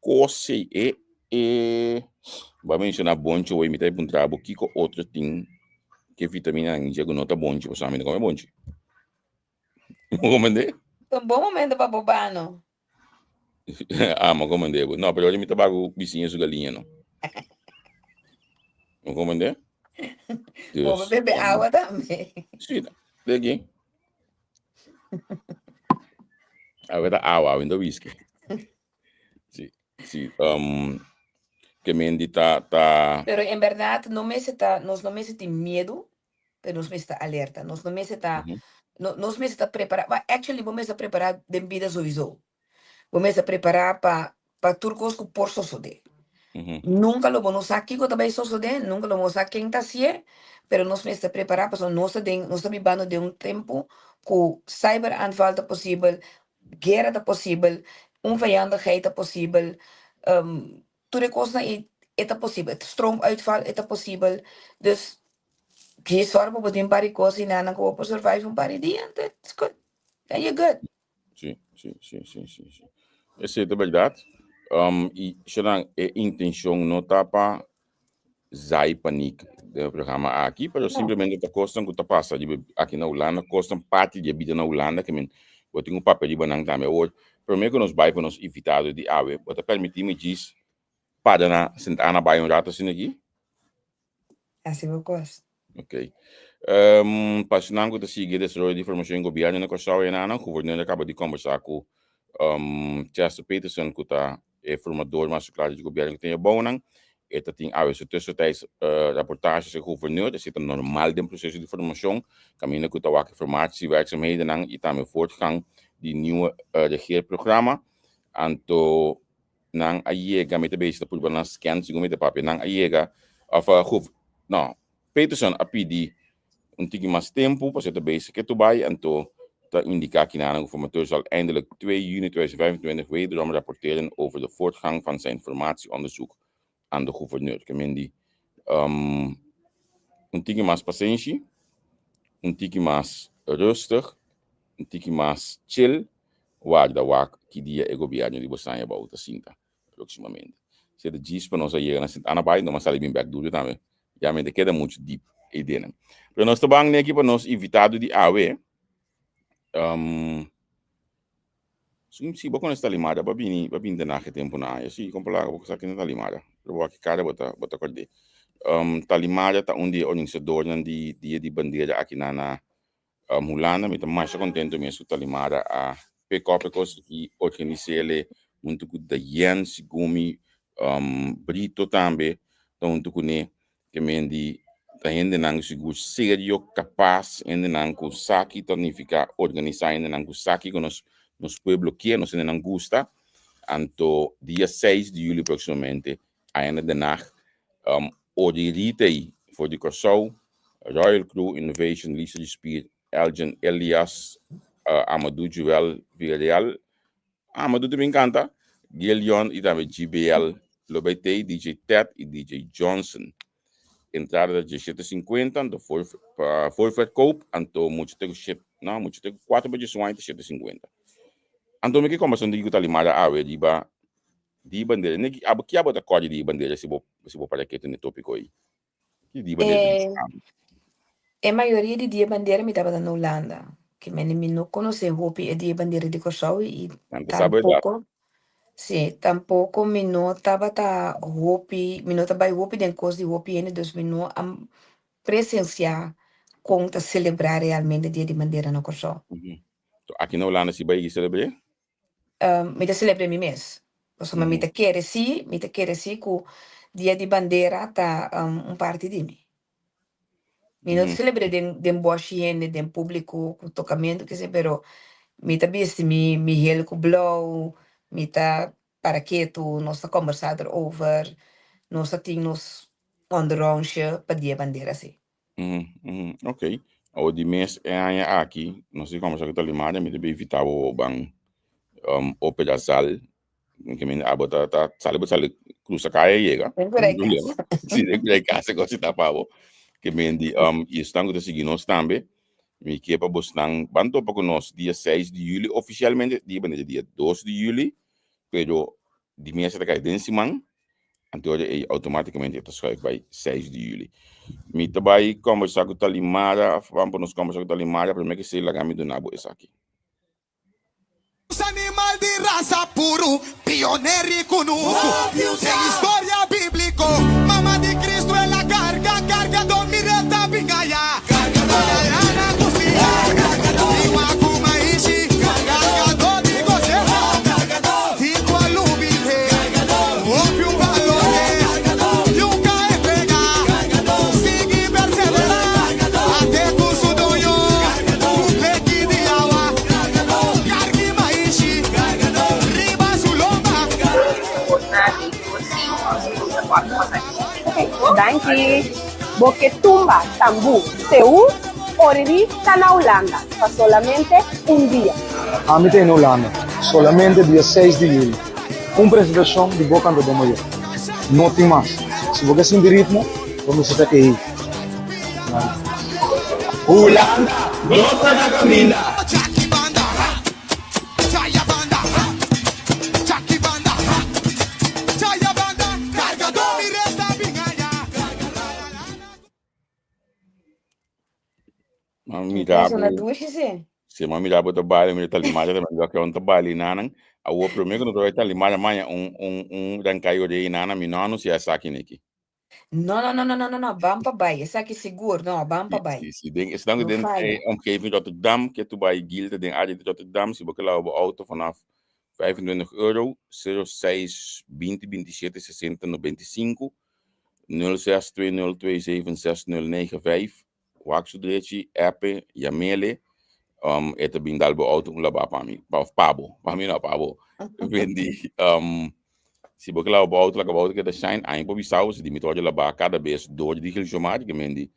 S3: Kos e e bo a menshoná bonchi hoy mi ta puntra bo kiko otro tin ke vitamina nan dje ku no ta bonchi pasobra mi no kome bonchi. Bo komprendé?
S4: Ta un bon momento pa bo bano.
S3: Ah, mi a komprendé bo. No, pero ora mi ta baku bisiña su galiña no. Bo komprendé?
S4: Bo
S3: Dus,
S4: bebe awa tambe.
S3: Sí, de aki. Awe ta awa, awe no whisky. Sí, sí. Um, ke mendi ta, ta...
S4: Pero en berdad no mester ta, nos no mester tin miedu, pero nos mester ta alerta. Nos no mester ta, no, nos mester ta prepara, well, actually bo mester prepara den bida sowieso. Bo mester prepara pa, pa tur kos ku por sosode. Nunka lo bo no sa kiko ta bai sosode, nunka lo bo no sa ken ta hasié, pero nos mester prepara pasobra nos ta den, nos ta bibando den un tempu ku cyberaanval ta posibel, guera ta posibel, un vijandigheid ta posibel, tur e kosnan ei e ta posibel, stroomuitval e ta posibel, dus dje sòru pa bo tin un par di kos ei nan ku bo por survive un par di dia, anto it's good, then you're good.
S3: Sí, sí, sí, sí, sí, sí. Esei ta bèrdat. Um, i Shanan, e intenshon no ta pa zai panik den e programa aki, pero
S4: No.
S3: simplemente ta kosnan ku ta pasa riba aki na Hulanda, kosnan parti di e bida na Hulanda, ke men bo tin un papia riba nan tambe. Awor, promé ku nos bai pa nos invitado di awe, bo ta permití mi djis para na Sint Anna bai un rato asina aki?
S4: Hasi bo kos.
S3: Ok. Um, pa esnan ku ta sigui e desaroyo di formashon di gobièrnu na Kòrsou e nan, Guverneur a kaba di kombersá ku um, Chester Peterson ku ta e formador mas klaro di gobièrnu ku tin e bounan. E ta tin awe su tussentijds uh, raportages e guverneur, esei ta normal den proseso di formashon, kaminda ku ta wak e formatiewerkzaamhedennan i tambe voortgang di nieuwe uh, regeerprogramma. Anto nan a yega, mi ta bezig ta purba nan scan segun mi ta papia, nan a yega, of uh, no, Peterson a pidi un tiki mas tempu, pasobra e ta bezig ke tur bai, anto ta indica kinanan cu formateur zal eindelijk 2 juni 2025 wederom rapporteren over de voortgang van zijn formatieonderzoek aan de gouverneur. Ke men di, um, un tiki mas pasenshi, un tiki mas rustig, un tiki mas chill, warda wak ki dia e gobierno di Bosania bou ta sinta próximamente. Si ta djis pa nos a yega na Sint Anna Bay, no mas sali bin bek duro tambe. Ya mi ta keda muchu deep ei denen. Pero nos ta ban neki pa nos invitado di awe. Um, si bo konos Talimara, ba bini, ba bini Den Haag e tempu na aña. Si, kompalaga, bo sa ken ta Talimara. Pero bo aki kara bo ta, bo ta kord'é. Um, Talimara ta un di e organisadornan di Dia di Bandera aki na na um, Hulanda. Mi ta masha contento mes ku Talimara a pick up e kos i organis'é huntu ku Dayen, Sigumi, um, Brito tambe ta huntu kuné. Ke men di ta hendenan sigur serio, kapas, hendenan ku sa ki ta nifiká organisá, hendenan ku sa kiko nos nos pueblo kier, nos hendenan gusta. Anto dia 6 di juli próximamente aya na Den Haag, um, Ori Rita for di Kòrsou, Royal Crew Innovation, Lisa di Spier, Elgin Elias, Amadou Joel Villarreal, Amadou también canta, Gillion y tambe GBL lo bay tey, DJ Ted y DJ Johnson. Entrada ta 17.50, anto voor, pa voorverkoop, anto mucho te ku shit, no, mucho te ku 4 pa 11 ta 7.50. Anto mi ke kombersacion di ku Talimara awe riba di bandera. Neki, abo, ki abo ta kòrda di bandera si bo, si bo para ketu na e tópiko ei? Ki dia bandera ta
S4: E
S3: nifiká bo?
S4: e mayoria di dia bandera mi tabata na Hulanda. Ke mende mi no konosé hopi e dia bandera di Kòrsou i
S3: Nan ta sa bèrdat.
S4: tampoko, sí, tampoko mi no tabata hopi, mi no ta bai hopi den kos di hopi hende, dus mi no a presensiá kon ta selebrá realmente dia di bandera na Kòrsou.
S3: Aki na Hulanda si bai selebr'é?
S4: Mi ta selebr'é mi mes. Pasobra mi ta kere sí, mi ta kere sí ku Dia di Bandera ta un parti di mi. Mi no ta selebr'é den den bòshi hende, den públiko, ku tokamentu kese, pero mi ta bisti mi mi hel ku blou, mi ta para ketu, nos ta kòmbersá erover, nos ta tin nos onderonsje pa Dia Bandera sí.
S3: Ok. Awor di mes e aña aki, nos tin kombersá ku Talimara, mi ta bin invitá bo ban um, Opera Zaal. Ke men abo ta ta sali bo sali krusa kaya yega.
S4: Den por
S3: Sin
S4: ahí
S3: problema.
S4: casa.
S3: Si, den por ahí casa kos ta pa bo. Ke men di um, i esnan ku ta sigui nos tambe, mi ke pa bosnan ban topa ku nos dia 6 di juli ofisialmente, dia bandera dia 2 di juli, pero di mes ta kai den siman. Anto ora ei automáticamente e ta schuif bai 6 di juli. Mi ta bai conversa cu Talimara, of ban pa nos conversa cu Talimara, prome ke esei laga mi duna bo esaki.
S5: Animal di rasa puru, pioner i kunuku. Den historia bíbliko, mama di Kristu el a karga, kargadó mir'e ta bin aya. Ora lana ku sia, igua ku maishi, kargadó di kosecha. Tin ku a lubid'é, hopi un balor'é, nunka entregá, sigui perseverá, ate ku su doño, ku pleki di awa, karg'i maishi, riba su lomba.
S6: Danki. Bo ke tumba, tambú, seú, oriri ta na Hulanda pa solamente un dia.
S7: Ami ta na Hulanda solamente dia seis di juli. Un presentashon di bo kantadó mayor. No tin mas. Si bo ke sinti ritmo, bo mester ta ei. Danki.
S8: Hulanda, nos ta na kaminda!
S3: Ma mira
S4: Eso na
S3: bo,
S4: dushi sí.
S3: si ma mira bo ta baile, mira Talimara tambe, yo ke ta baile nanan. Awo prome ku no ta Talimara maña un un un rankayo de nana mi no anuncia esaki neki.
S4: No, no, no, no, no, no, no, ban pa bai. Esaki sigur, no, ban pa
S3: Si,
S4: bai.
S3: si, si. Den, esnan
S4: No
S3: den
S4: falla.
S3: eh, omgeving Rotterdam, ke tu bai Gilde den área di Rotterdam, si bo ke lava bo auto vanaf 25 euro, 06 20 27 60 95, 06 20 27 6095, wak su drechi, app, yamele, um, e ta bin dal bo auto un laba pa mi, pa, pa bo, pa mi no, pa bo. Vendi, um, si bo ke lava bo auto, laga bo auto keda shine, ain por bisao, si di mi toja laba kada bes door di Gilshomar, ke men di,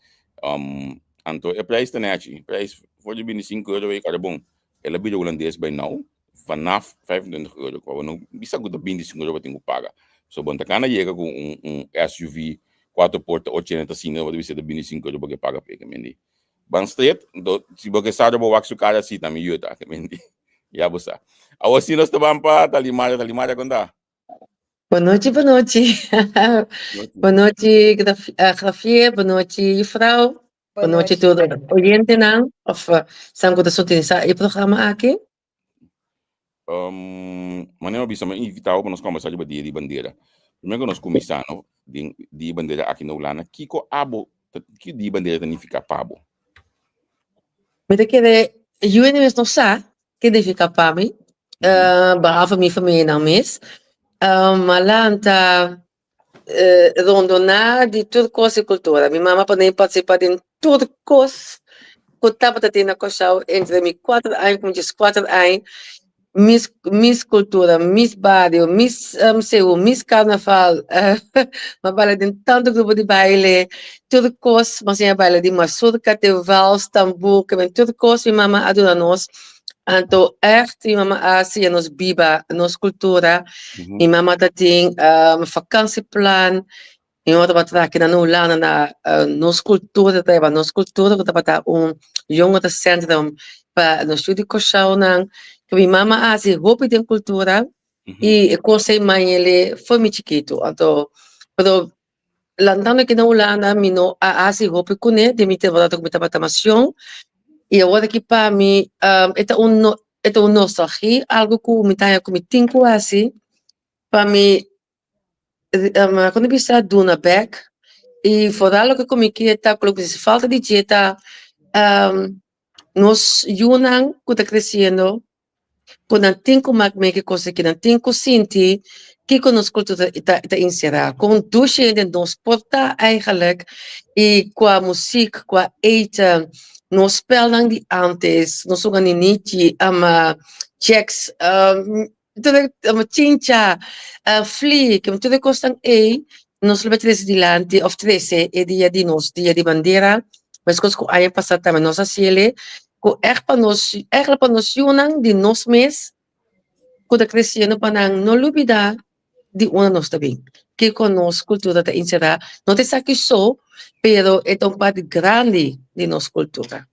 S3: um, anto e prijs ta nechi, prijs voor di 25 euro e kada bon. El a bira hulandes by now, vanaf 25 euro, kwa bo no bisa ku ta 25 euro bo tin ku paga. So bon ta kana yega ku un, un SUV 4 porta 85, bo ta bisa ta 25 euro bo ke paga pe, ke men di. Ban street, anto si bo ke sa bo wak su kara si ta mi yuta, ke men di. Ya bo sa. Awor si nos ta ban pa Talimara, Talimara kon ta?
S9: Bon nochi, bon nochi. Bon nochi, Grafier, bon nochi, juffrouw.
S4: Bon
S9: Bon nochi
S4: nochi.
S9: tur oyentenan of esnan ku ta sintonisa e programa aki.
S3: Um, manera bisa mi invitá bo pa nos kombersá riba Dia di Bandera. Primero ku nos kuminsá no, den Dia di Bandera aki na Hulanda, kiko abo ta, kiko Dia di Bandera ta nifiká pa bo?
S9: Mi ta kere yu mes no sa ke nifiká pa mi, behalve mi famianan mes. Um, a lanta rondoná di tur kos di kultura. Mi mama pone mi partisipá den tur kos ku tabata tin na Kòrsou entre mi kuater aña ku mi dieskuater aña. Mis mis kultura, mis bario, mis seú, mis karnaval. Mi a baila den tantu grupo di baile, tur kos. Mi a siña baila di mazurka te vals, tambú, kimen tur kos mi mama a duna nos. Anto ègt mi mama a siña nos biba nos kultura. Mi mama ta tin vakansieplan, mi mama tabata traha aki na Hulanda na nos kultura, ta yama nos kultura ku tabata un jongerencentrum pa nos yu di Kòrsounan. Ku mi mama a hasi hopi den kultura i e kos ei manhele for mi chikitu. Anto, pero. lantando aki na Hulanda mi no a hasi hopi kuné den mi temporada ku mi tabata mas yong i awor aki pa mi e ta un e ta un nostalgia algu ku mi ta haña ku mi tin ku hasi pa mi kon ta bisa duna bek i foral loke ku mi ke ta ku loke mi hasi falta di dje ta nos yunan ku ta kresiendo ku nan tin ku mak meke kos aki, nan tin ku sinti kiko nos kultura ta ta enserá, kon dushi hende nos por ta eigenlijk i kua musik, kua eten, nos spèlnan di ántes, nos hunga ninichi, chèks, tur e chincha, fli, tur e kosnan ei nos lo bai trese dilanti òf trese e dia di nos dia di bandera, meskos ku aña pasá tambe nos a hasiel ku ègt pa nos, ègt pa nos yunan di nos mes ku ta kresiendo pa nan no lubidá di unda nos ta bin, kiko nos kultura ta enserá, no ta esaki so, pero e ta un parti grandi di nos kultura.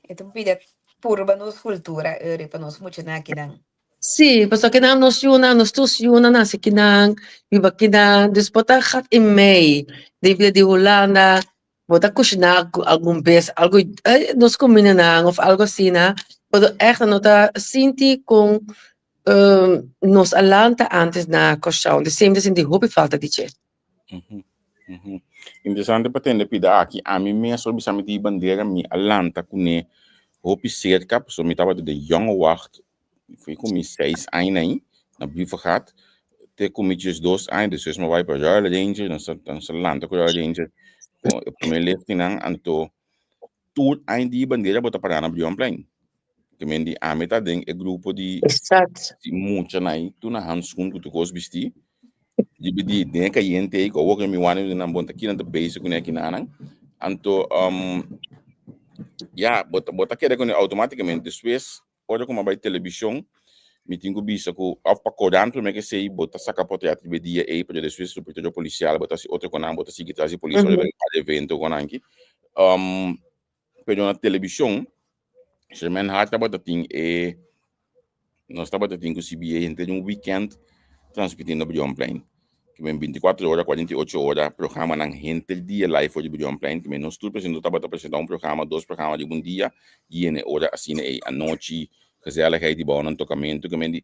S4: E ta un pida purba nos kultura, Eury, pa nos muchanan akinan.
S9: Sí, pasobra kinan nos yunan, nos tur yunan nase kinan, biba kinan, dus bo ta gat in mei den bida di Hulanda, bo ta kushiná algun bes algu nos kumindanan òf algu asina, pero ègt no ta sinti kon nos a lanta ántes na Kòrsou, dus semper ta sinti hopi falta di dje.
S3: Interesante pa tende pida aki. Ami mes ora bisa mi di bandera mi a lanta kuné hopi serka pasobra mi tabata den jonge wacht fui ku mi seis aña ahí na Brievengat te ku mi diesdos aña despues mi a bai pa Royal Ranger nos a nos a lanta ku Royal Ranger ku e prome liftingnan anto tur aña di bandera bo ta para na Brionplein. Te men di ami ta den e grupo di
S9: Exacto.
S3: di mucha na ahí tur na handschoen ku tur kos bistí. Di di den e kayente ei ku awor mi wani nan bon ta kinan ta bezig kuné kinanan. Anto um, ya bo ta bo ta keda kuné automáticamente. Despues ora ku mi a bai televishon mi tin ku bisa ku òf pa korant promé ke esei bo ta saka portret riba e dia ei pero despues reportero polisial bo ta hasi otro konan bo ta sigui tras di polis ora bai un evento konan aki. Um, pero na televishon Sherman Hart tabata tin e nos tabata tin ku CBA henter un weekend transmitiendo op Brionplein. Ke men 24 ora, 48 ora programanan henter dia live for di Brionplein. Ke men nos tur presentador tabata presenta un programa, dos programa riba un dia i ene ora asina ei anochi gezelligheid di bou nan tokamentu. Ke men di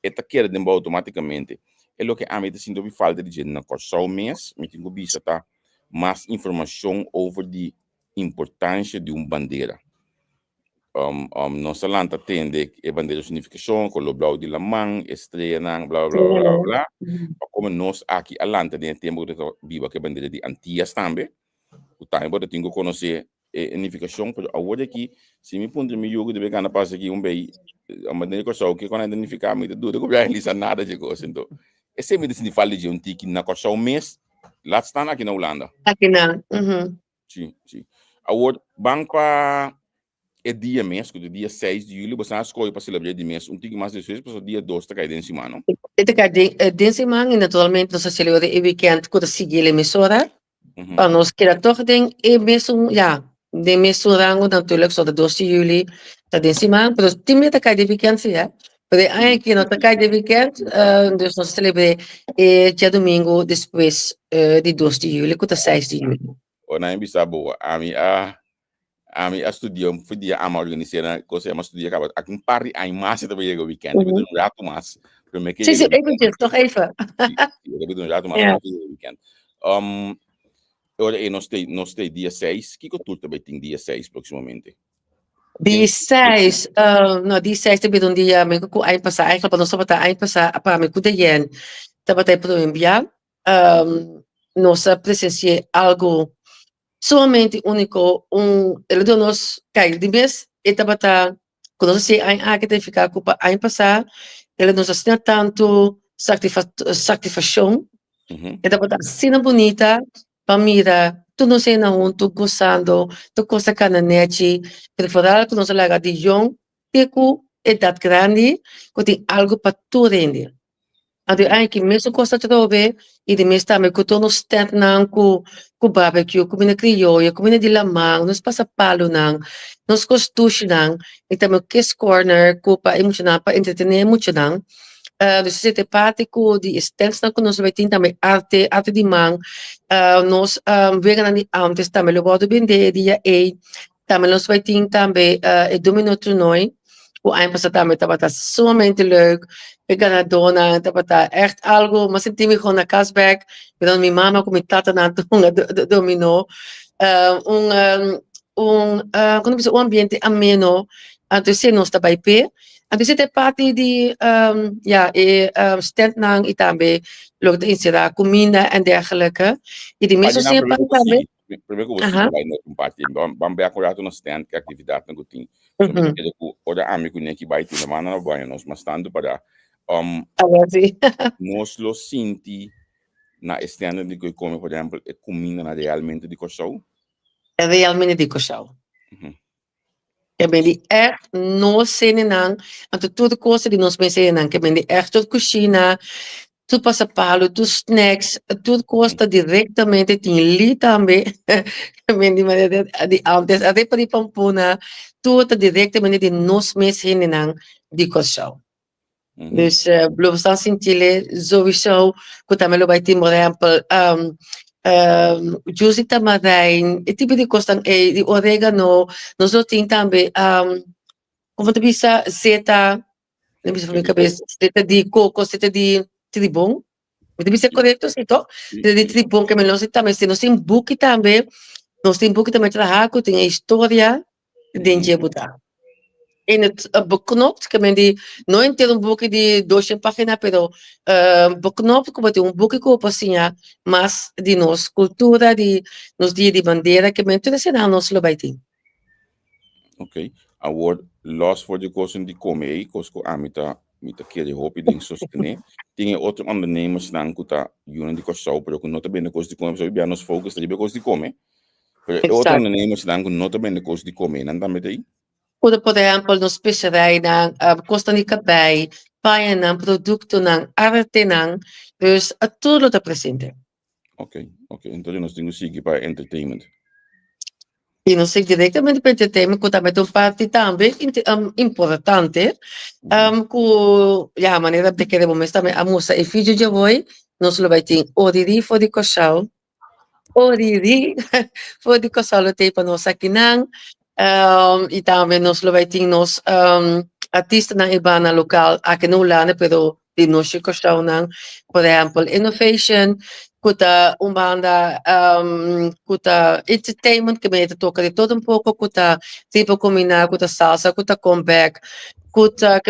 S3: e ta keda den bo automaticamente. E loke ami ta sinti hopi falta di dje na Kòrsou mes, mi tin ku bisa ta mas informashon over di importancia di un bandera. Um, um, nos a lanta tende e bandera su nificacion, color blauw di laman, e streanan, bla bla bla bla bla. Pa como nos aki a lanta den e tempo ku ta biba ku e bandera di Antillas tambe, ku tambe bo ta tin ku conoce e, e nificacion, pero awor aki, si mi puntra mi yugo debe gana pasa aki un bei, a bandera di Kòrsou, kiko nan ta nifica, mi ta duda ku realiza nada dje kos. Ento, esei mi ta sinti falta dje un tiki na Kòrsou mes, laat staan aki na Hulanda.
S9: Aki na, mhm.
S3: Sí, sí. Awor, ban pa e dia mes, ku ta dia 6 di juli, boso a skohe pa selebrá di mes un tiki mas despues, pasobra dia 2 ta kai den siman, no?
S9: E ta kai den, eh, den siman i naturalmente nos ta selebrá e weekend ku ta sigui el emisora, pa nos keda tòg den e mesun, ya, den mesun rango natuurlijk, so ta 2 di juli ta den siman, pero tin mia ta kai den weekend sí, hè. Pero e aña aki no ta kai den weekend, eh, dus nos ta selebrá e djadumingu despues eh, di 2 di juli ku ta 6 di juli.
S3: Ora nan bisa bo, ami a ami a studia un dia ama organisá na cosa ama studia kaba aki un par di aña mas e ta yega weekend, mm -hmm. un rato mas, pero me ke
S9: Sí, sí, eventjes, toch even.
S3: Sí, sí, un rato mas, yeah. weekend. Um, ora e nos te nos te dia 6, kiko tur ta tin dia 6 próximamente?
S9: Di 6, uh, no, di 6 ta bira un dia, mi ku aña pasá, eigenlijk pa nos tabata aña pasá, pa mi ku Dayen, tabata e prome bia, um, nos a presencié algo sumamente único, un, el a duna nos, kijk, di mes e tabata, ku nos a hasi aña aki ta nifiká ku pa aña pasá, el a duna nos asina tantu satisfakshon, e tabata asina bunita pa mira tur nos hende huntu gosando, tur kos a kana nechi, pero foral ku nos a laga di yong te ku edat grandi ku tin algu pa tur hende. Anto e aña aki mesun kos ta trobe i di mes tambe ku tur nos tentnan ku ku barbecue, kumida krioyo, kumida di laman, nos pasapalunan, nos kostushinan i tambe kids corner ku pa e muchanan pa entretené e muchanan. Dus esei ta e parti ku di e standsnan ku nos lo bai tin tambe arte, arte di man, nos weganan di antes tambe lo wòrdu bendé e dia ei. Tambe nos bai tin tambe e domino toernooi ku aña pasá tambe tabata sumamente leuk. E ganadónan tabata ègt algu, mi a sinti mi gewoon na kas bèk, mirando mi mama ku mi tatanan ta hunga domino. Un un kon ta bisa un ambiente ameno, anto esei nos ta bai p'e. Anto esei ta e parti di ya e standnan i tambe loke ta enserá kuminda en dergelijke. I di mesun
S3: siña tambe. Promé ku bo sigui bai na un parti, ban bek un ratu na stand ku aktividatnan ku tin. So mi ta kere ku ora ami ku Nicky bai tin nan a baña nos mas tantu para nos lo sinti na e standnan di ku e kome, por ehèmpel, e kumindanan realmente di Kòrsou.
S9: Realmente di Kòrsou. Ke bende ègt nos hendenan, anto tur kos di nos mes hendenan, ke bende ègt tur kushina, tur pasapalu, tur snacks, tur kos ta direktamente tin li tambe, ke bende manera di antes, arepa di pampuna, tur ta direktamente di nos mes hendenan di Kòrsou. Dus lo bo stan sintile sowieso ku tambe lo bai tin por ehempel juice di tamarijn, e tipo di kosnan ei, di oregano, nos lo tin tambe komo ta bisa zeta, mi bisa for mi kabes, zeta di koko, zeta di tribon, mi ta bisa korekto si toh? Zeta di tribon ke nos tin tambe, si nos tin buki tambe, nos tin buki tambe traha ku tin e historia den dje bo ta. In het beknopt, ke men di no henter un buki di doshen pagina, pero beknopt ku bo tin un buki ku bo por siña mas di nos kultura, di nos dia di bandera, ke men tur esei nos lo bai tin.
S3: Ok, awor los for di kos di kome ei, kos ku ami ta mi ta kere hopi den sostené. Tin e otro ondernemersnan ku ta yunan di Kòrsou, pero ku no ta bende kos di kome, pasobra bia nos focus ta riba e kos di kome. Pero e otro ondernemersnan ku no ta bende kos di kome, nan tambe ta ei?
S9: Ku ta por ehèmpel nos speserijnan, kosnan di kabei, pañanan, produktonan, artenan, dus tur lo ta presente.
S3: Ok, ok. Entonces nos tin ku sigui pa entertainment.
S9: I nos sigui direktamente pa entertainment ku tambe ta un parti tambe importante ku ya manera bo ta kere bo mes tambe a mustra e video djawoy nos lo bai tin Oriri for di Kòrsou. Oriri for di Kòrsou lo t'ei pa nos akinan i tambe nos lo bai tin nos artistanan i banda lokal aki na Hulanda pero di nos di Kòrsounan por ehèmpel Innovation ku ta un banda ku ta entertainment ku ta toka di todo un poko ku ta tipo kombiná ku ta salsa ku ta comeback ku ta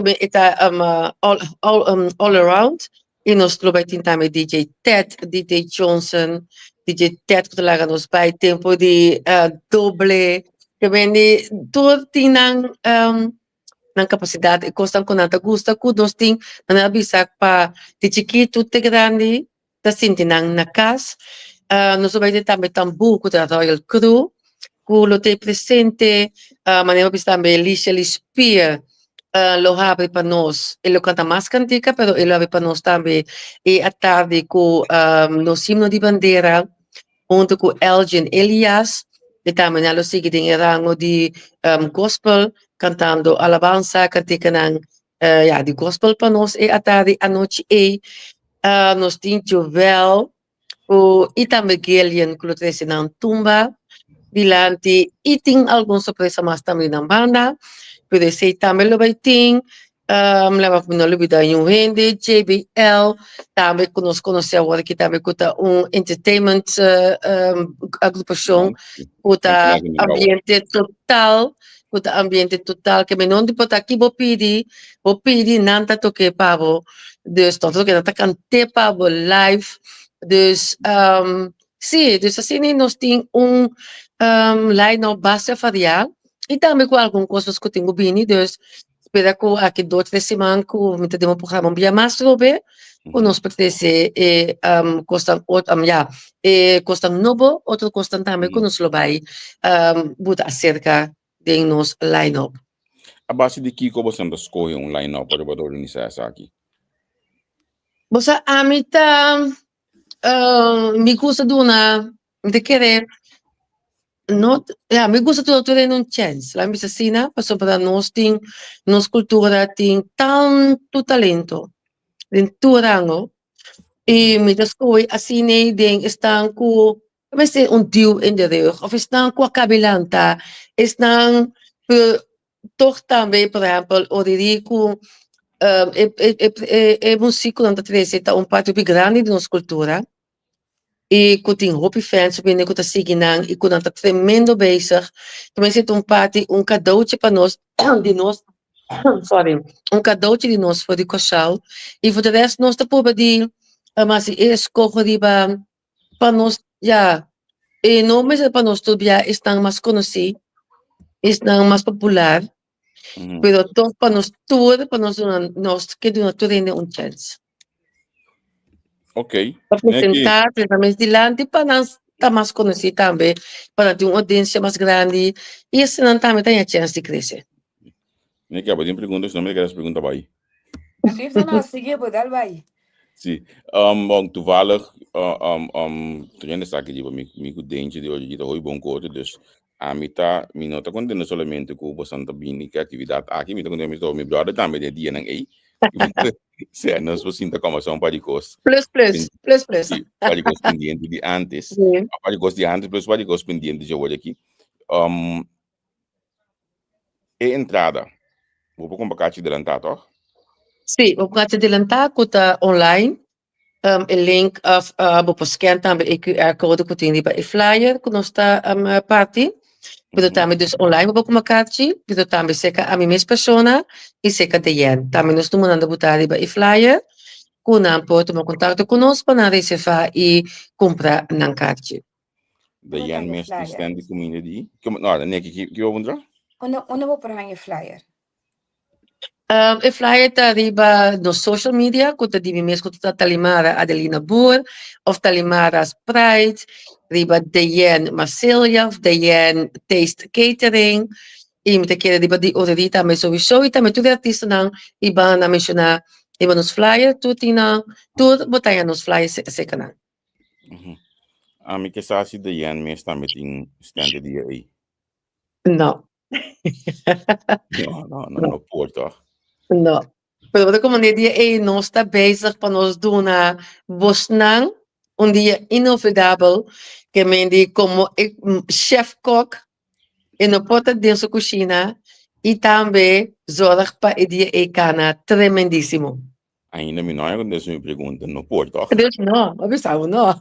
S9: all around. I nos lo bai tin tambe DJ Ted, DJ Johnson, DJ Ted ku ta laga nos bai tempu di doble. Ke bende tur tin nan nan kapasidat e kosnan ku nan ta gusta ku nos tin nan a bisa pa di chikitu te grandi ta sinti nan na kas. Nos lo bai tin tambe tambú ku ta Royal Crew ku lo ta presente manera bo bisa tambe Lisha Lispier lo habri pa nos, e lo kanta mas kantika pero e lo habri pa nos tambe e atardi ku nos himno di bandera hunto ku Elgin Elias e tambe nan lo sigui den e rango di gospel kantando alabansa kantikanan ya di gospel pa nos e atardi anochi ei nos tin Jovel ku i tambe Gillian ku lo trese nan tumba dilanti i tin algun sorpresa mas tambe di nan banda pero esei tambe lo bai tin laba ku mi no lubida niun hende JBL tambe ku nos konosé awor aki tambe ku ta un entertainment agrupashon ku ta ambiente total ku ta ambiente total ke mi no importa ki bo pidi bo pidi nan ta toke pa bo Dus nan ta toke nan ta kant'é pa bo live dus si dus asina nos tin un line up basta variá i tambe ku algun kosas ku tin ku bini dus spera ku aki dos tres siman ku mi ta den un programa un bia mas trobe ku nos por trese e kosnan ya e kosnan nobo otro kosnan tambe ku nos lo bai buta aserka den nos line up.
S3: A base di kiko boso ta skohe un line up ora bo ta organisá esaki?
S9: Bo sa ami ta mi gusta duna mi ta kere no ya mi gusta duna tur hende un chèns laga mi bisa asina pasobra nos tin nos kultura tin tantu talento. den tur rango i mi ta skohe asina den esnan ku mester un duw in de rug of esnan ku a kabi lanta, esnan pero tog tambe por ehempel ora ku e musikonan ta trese ta un parti hopi grandi di nos kultura i ku tin hopi fans hopi hende ku ta sigui nan i ku nan ta tremendo bezig. Tambe ta un parti un kadouchi pa nos di nos sorry un kadouchi di nos for di Kòrsou i for di rèst nos ta purba di hasi e eskoho riba pa nos ya e no mester pa nos tur bia esnan mas konosí esnan mas popular pero tòg pa nos tur pa nos duna nos ke duna tur hende un chèns.
S3: Ok.
S9: Pa presentá nan mes dilanti pa nan ta mas konosí tambe, pa nan tin un oudiensia mas grandi i asina nan tambe ta haña chèns di krese.
S3: Neki, abo tin pregunta, si no mi ta kere hasi pregunta bai.
S4: Alsjeblieft, no, no, sigui bo, dal bai.
S3: Si, um, bon, toevallig, uh, um, um, tur hende sa ki riba mi, mi ku Dentje di Origi ta hopi bon ku otro, dus ami ta, mi no ta kontento solamente ku bosan ta bini ku e aktividat aki, mi ta kontento mi ta mi brother tambe den e dianan ei. Sea, nos por sinta kòmbersá un par di kos.
S9: Plus, plus, plus, plus.
S3: Si, un par di kos pendiente di antes.
S9: Si.
S3: Un par di kos di antes plus un par di kos pendiente dje aki. Um, E entrada, bo por kumpra kachi delantá tòg?
S9: Sí, bo por kachi delantá ku ta online. E link òf bo por scan tambe e QR code ku tin riba e flyer ku nos ta parti. Pero tambe dus online bo por kumpra kachi, pero tambe serka ami mes persona i serka Deyen. Tambe nos numbernan ta botá riba e flyer ku nan por tuma kontakto ku nos pa nan reservá i kumpra nan kachi.
S3: De Jan mes tin stand di kuminda di. No, Neki, ki ki bo puntra?
S4: Unda unda bo por haña e flyer?
S9: Um, e flyer ta riba nos social media, ku ta di mi mes ku ta Talimara Adelina Boer of Talimara Sprite, riba Deyen Marcelia of Deyen Taste Catering, i mi ta kere riba di Oreri tambe sowieso, i tambe tur e artistanan i banda menshoná riba nos flyer, tur tin nan, tur bo ta haña nos flyer serka nan.
S3: Ami ke sa si Diane mes tambe tin stand e dia ei.
S9: No.
S3: No, no, no, no por toch?
S9: No. Pero bo ta como e dia ei nos ta bezig pa nos duna bosnan un dia inolvidabel ke men di como e chef kok e no por ta den su cushina y tambe zorg pa e dia ei cana tremendisimo.
S3: Ainda mi no a contesta mi pregunta, no por toch?
S9: Dus no, a bisa bo no.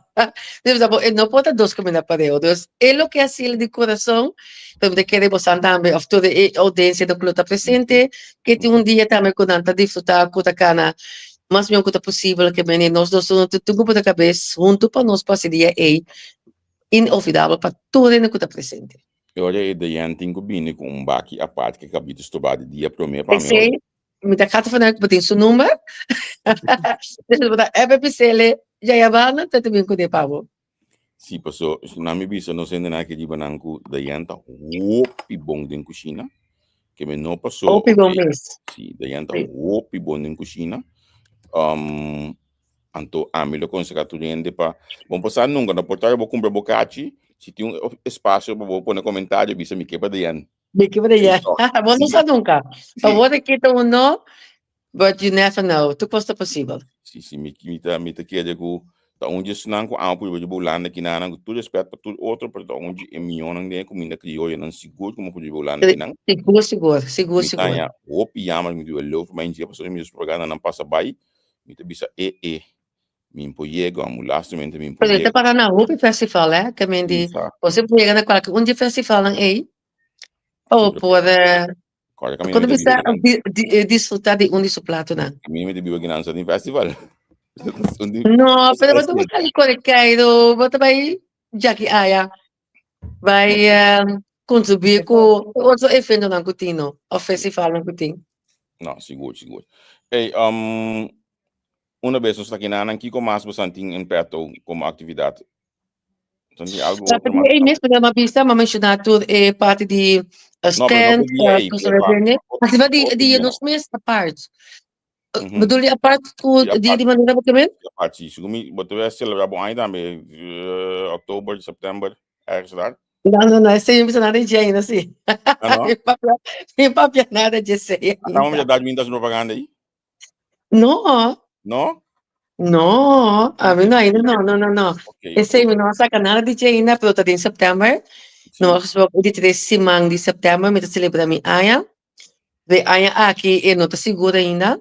S9: Mi bisa bo, e no por ta dos caminda pareu. Dus e loke a haci'el di corazon, pero mi ta kere bosan tambe, of tur e audiencia cu lo ta presente, ke tin un dia tambe cu nan ta disfruta, cu ta cana mas mihor cu ta posibel, ke mene nos dos no tin cu pone cabes hunto pa nos pasa e dia ey inolvidabel pa tur hende cu ta presente.
S3: E ora e Diane tin cu bini cu un baki apart ke cabito stoba di dia prome pa mi.
S9: Esey Mi ta gata vanuit bo tin su number. Dus bo ta app pisele yayabana ta te bin kuné pa bo.
S3: Sí, paso na mi bisa nos hende nan aki riba nan ku Dayan ta hopi bon den kushina. Ke mi no paso.
S9: Hopi bon mes.
S3: Sí, Dayan ta hopi bon den kushina. Um, anto ami lo konsehá tur hende pa bon pasá nunka no por ta bo kumpra bo kachi si tin un espasio pa bo pone komentario bisa mi ke pa Dayan.
S9: Mi ke pa Dayan. Bo no sa nunka. Pa bo ta kita un no, but you never know. Tur kos ta posibel.
S3: Sí, sí, mi, mi ta, mi ta kere ku ta un di esnan ku amo pudi riba Hulanda kinanan, ku tur respet pa tur otro, pero ta un di e mihónan den e kuminda krioyonan sigur ku mo pudi riba Hulanda kinan.
S9: Sigur, sigur, sigur,
S3: Mi
S9: sigur.
S3: taña hopi yama, mi di leu for mi dje, pasobra mi propagandanan pasa bai, mi ta bisa e e, mi por yega, amo lastimamente mi por
S9: Pero ta
S3: yega.
S9: para na hopi festival, eh, ke men di,
S3: Mi sa.
S9: bo se por yega na kualke un di e festivalnan ei, pa bo
S3: Sí, pero
S9: por eh,
S3: Kòrda kaminda
S9: Kon
S3: mi ta
S9: bisa
S3: biba kinan.
S9: di, di, eh, disfruta di un di su platonan.
S3: Kaminda mi ta biba kinan sa tin festival. Un di
S9: No, pero bo ta busca di kore keiru, bo ta bai djaki aya, bai eh, contribuir ku otro eventonan ku tin no, of festivalnan ku tin.
S3: No, sigur, sigur. Ey, um, una bes nos ta kinanan, kiko mas bosan tin en petto komo aktividat? Santi algo
S9: Sa
S3: otro
S9: p'e
S3: mas.
S9: ei mes m'a bisa, m'a menshoná tur e parti di
S3: No, pero no
S9: stand,
S3: p'e dia ei,
S9: ku
S3: p'e
S9: sa
S3: parti
S9: bende.
S3: otro
S9: Asina di
S3: otro
S9: di
S3: dia.
S9: nos mes apart.
S3: Mhm.
S9: Bedoel di apart ku
S3: Di
S9: di
S3: apart.
S9: di manera bo ke men?
S3: Di apart, si. Segun mi, bo ta bai selebrá bo aña tambe, eh, oktober, september, ergens daar.
S9: No, no, no, esei mi bisa nada di dje ainda, si.
S3: Ah, no?
S9: Mi papia, mi papia nada di esei
S3: Ah, tamo
S9: ainda.
S3: mi da mi ta haci propaganda ei?
S9: No.
S3: No?
S9: No, ami no ainda no, no, no, no.
S3: Ok,
S9: Esei
S3: ok.
S9: mi no a saka nada di dje ainda, pero ta den september.
S3: Sí.
S9: Normal gesproken di tres siman di september mi ta celebra mi aña. De aña aki e no ta sigur ainda.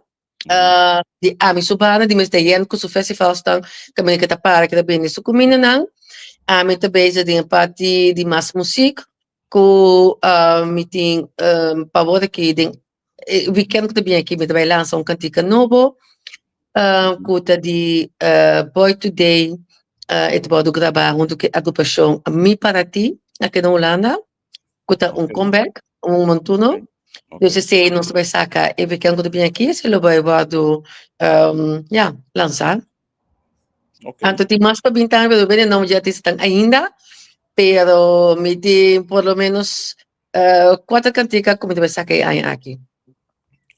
S3: Mhm.
S9: Di ami su banda di mester yen ku su festivalstan kaminda ke ta para ke ta bende su kumindanan. Ami ta bezig den e parti di mas muziek ku mi tin pa awor aki den e weekend ku ta bini aki mi ta bai lansa un kantika nobo ku ta di Boy Today e ta wòrdu grabá huntu ku e agrupashon Mi Para Ti aki na Hulanda. ku ta un comeback, un montuno. Dus esei nos ta bai saka e weekend ku ta bini aki, esei lo bai wòrdu ya, lansá. Anto tin mas pa bin tambe, pero bini nomber di artistanan ainda, pero mi tin por lo menos kuater kantika ku mi ta bai saka e aña aki.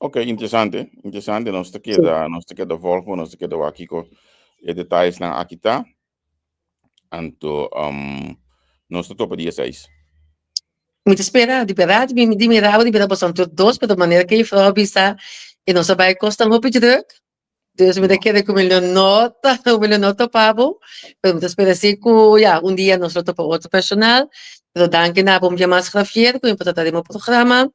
S3: Ok, interesante, interesante. Nos ta keda, nos ta keda volg, nos ta keda wak kiko e detayesnan aki ta. Anto um, nos ta topa dia 6.
S9: Mi ta spera, di berdad, mi di miraba di bira boso tur dos, pero manera ke juffrouw a bisa, e nos a bai kosnan hopi druk, dus mi ta kere ku mi lo no ta, mi lo no topa bo, pero mi ta spera si ku ya, un dia nos lo topa otro personal, pero danki na bo un bia mas Javier ku mi por ta den bo programa,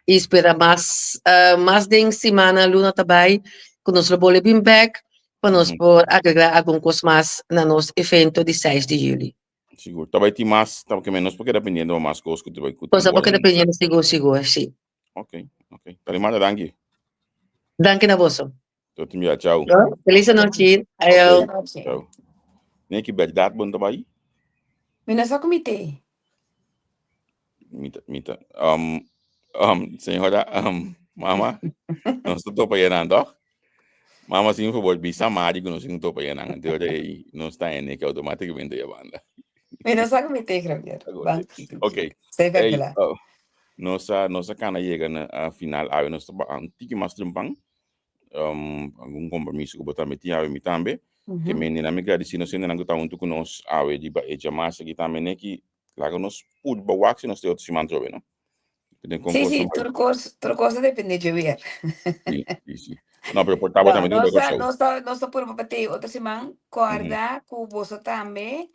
S9: i spera mas, mas den simana luna ta bai ku nos lo bole bin bek, pa nos por agregá algun kos mas na nos evento di seis di juli.
S3: Sigur. Ta bai tin mas, ta ke nos por keda pendiente pa mas kos ku ta bai ku
S9: Nos por keda pendiente sigur sigur, si.
S3: Ok, ok. Tarimanda danki.
S9: Danki na boso.
S3: Tot un bia, chao.
S9: Feliz anochi. Ayo.
S3: Chao. Neki bèrdat bon ta bai?
S4: Mi no sa ku mi te.
S3: Mi ta, mi ta, um, um, señora, um, mama, nos ta topa yenan, toch? Mama, sin favor, bisa Mari ku nos sin topa yenan. Anto ora ei nos ta ene que automáticamente ya banda.
S4: Mi no sa ku mi te, Javier. Ban kiko.
S3: Ok.
S4: Stay
S3: Hey,
S4: vekela.
S3: oh, nos a, nos a kana yega na a final awe nos ta ba un tiki mas trempan. Um, algun compromiso ku bo tambe tin awe mi tambe. Ke men na mi gradisi nos hendenan ku ta huntu ku nos awe riba e djamas aki tambe neki Laga nos purba wak si nos te otro siman trobe, no? Den
S4: Sí, sí, tur kos, tur kos ta depende dje weer.
S3: Sí, sí, sí. No, pero por tabo
S4: No,
S3: tambe
S4: nos
S3: tin
S4: ta,
S3: show.
S4: nos ta, nos ta purba pa te otro siman. Kòrda ku boso tambe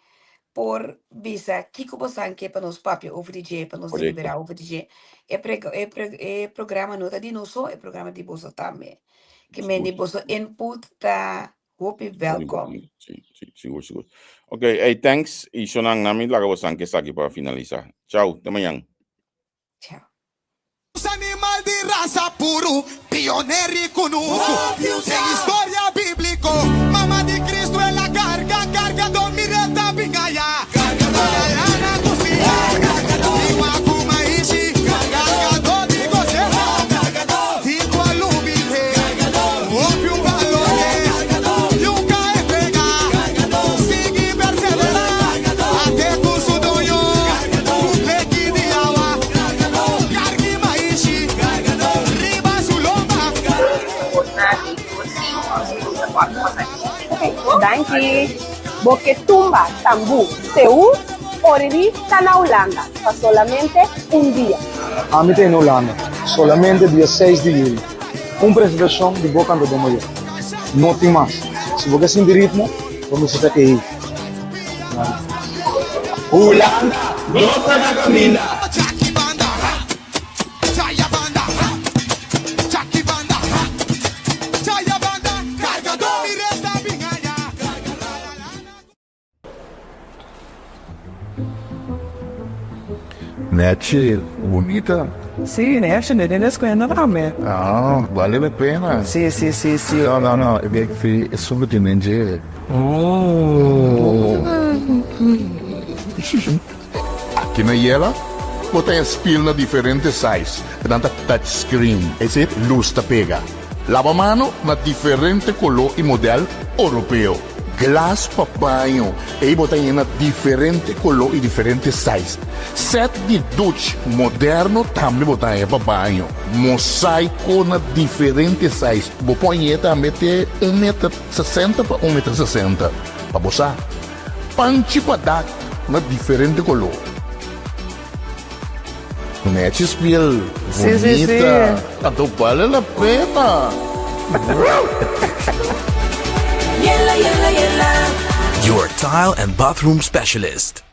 S4: por bisa kiko bosan ke pa nos papia over di dje, pa nos deliberá over di dje. E pre, e pre, e programa no ta di nos so, e programa di boso tambe. Ke men di boso input ta Hopi welkom.
S3: Sí, sí, sigur, sigur. Ok, hey, thanks. Y sonan nami laga bosan ke saki pa finalisa. Chao, te mañan.
S4: Chao.
S5: Animal di rasa puru, pioner i kunuku. Den historia bíbliko, mama di Kristu el a karga, kargadó mir'e ta bin aya. Ora lana ku sia, liwa ku maishi, kargadó di goseha, tin ku a lubid'é. Hopi un balor nunca entrega, sigui perseverá, ate cu su doño, cu pleki di awa, carg'i maishi, riba su lomba.
S6: Danki. Bo ke tumba, tambú, seú, oriri ta na Hulanda pa solamente un dia.
S7: Ami ta na Hulanda solamente dia seis di juli. Un presentashon di bo kantadó mayor. No tin mas. Si bo ke sinti ritmo, bo mester ta ei.
S8: Hulanda, nos ta na kaminda!
S10: Nechi, bunita.
S11: Sí, nechi, ne den escuela tambe.
S10: Ah, vale la pena.
S11: Sí, sí, sí, sí.
S10: No, no, no, e bek fi e sungo tin den dje.
S11: Oh.
S10: Aki na Yela, bo ta e spiel na diferente size, nan ta touch screen, ese luz ta pega. Laba mano na diferente color y model Oropeo. Glas pa baño, ey bo ta yena diferente color y diferente size. Set di duch moderno tambe bo ta haña pa baño. Mosaico na diferente size, bo por hañ'e tambe te un meter sesenta pa un meter sesenta, pa bo sa. Panchi pa dak na diferente color. Nechi spiel
S11: Sí, sí, sí.
S10: bunita. Anto bale la pena.
S12: Yela, yela, yela.
S13: Your tile and bathroom specialist.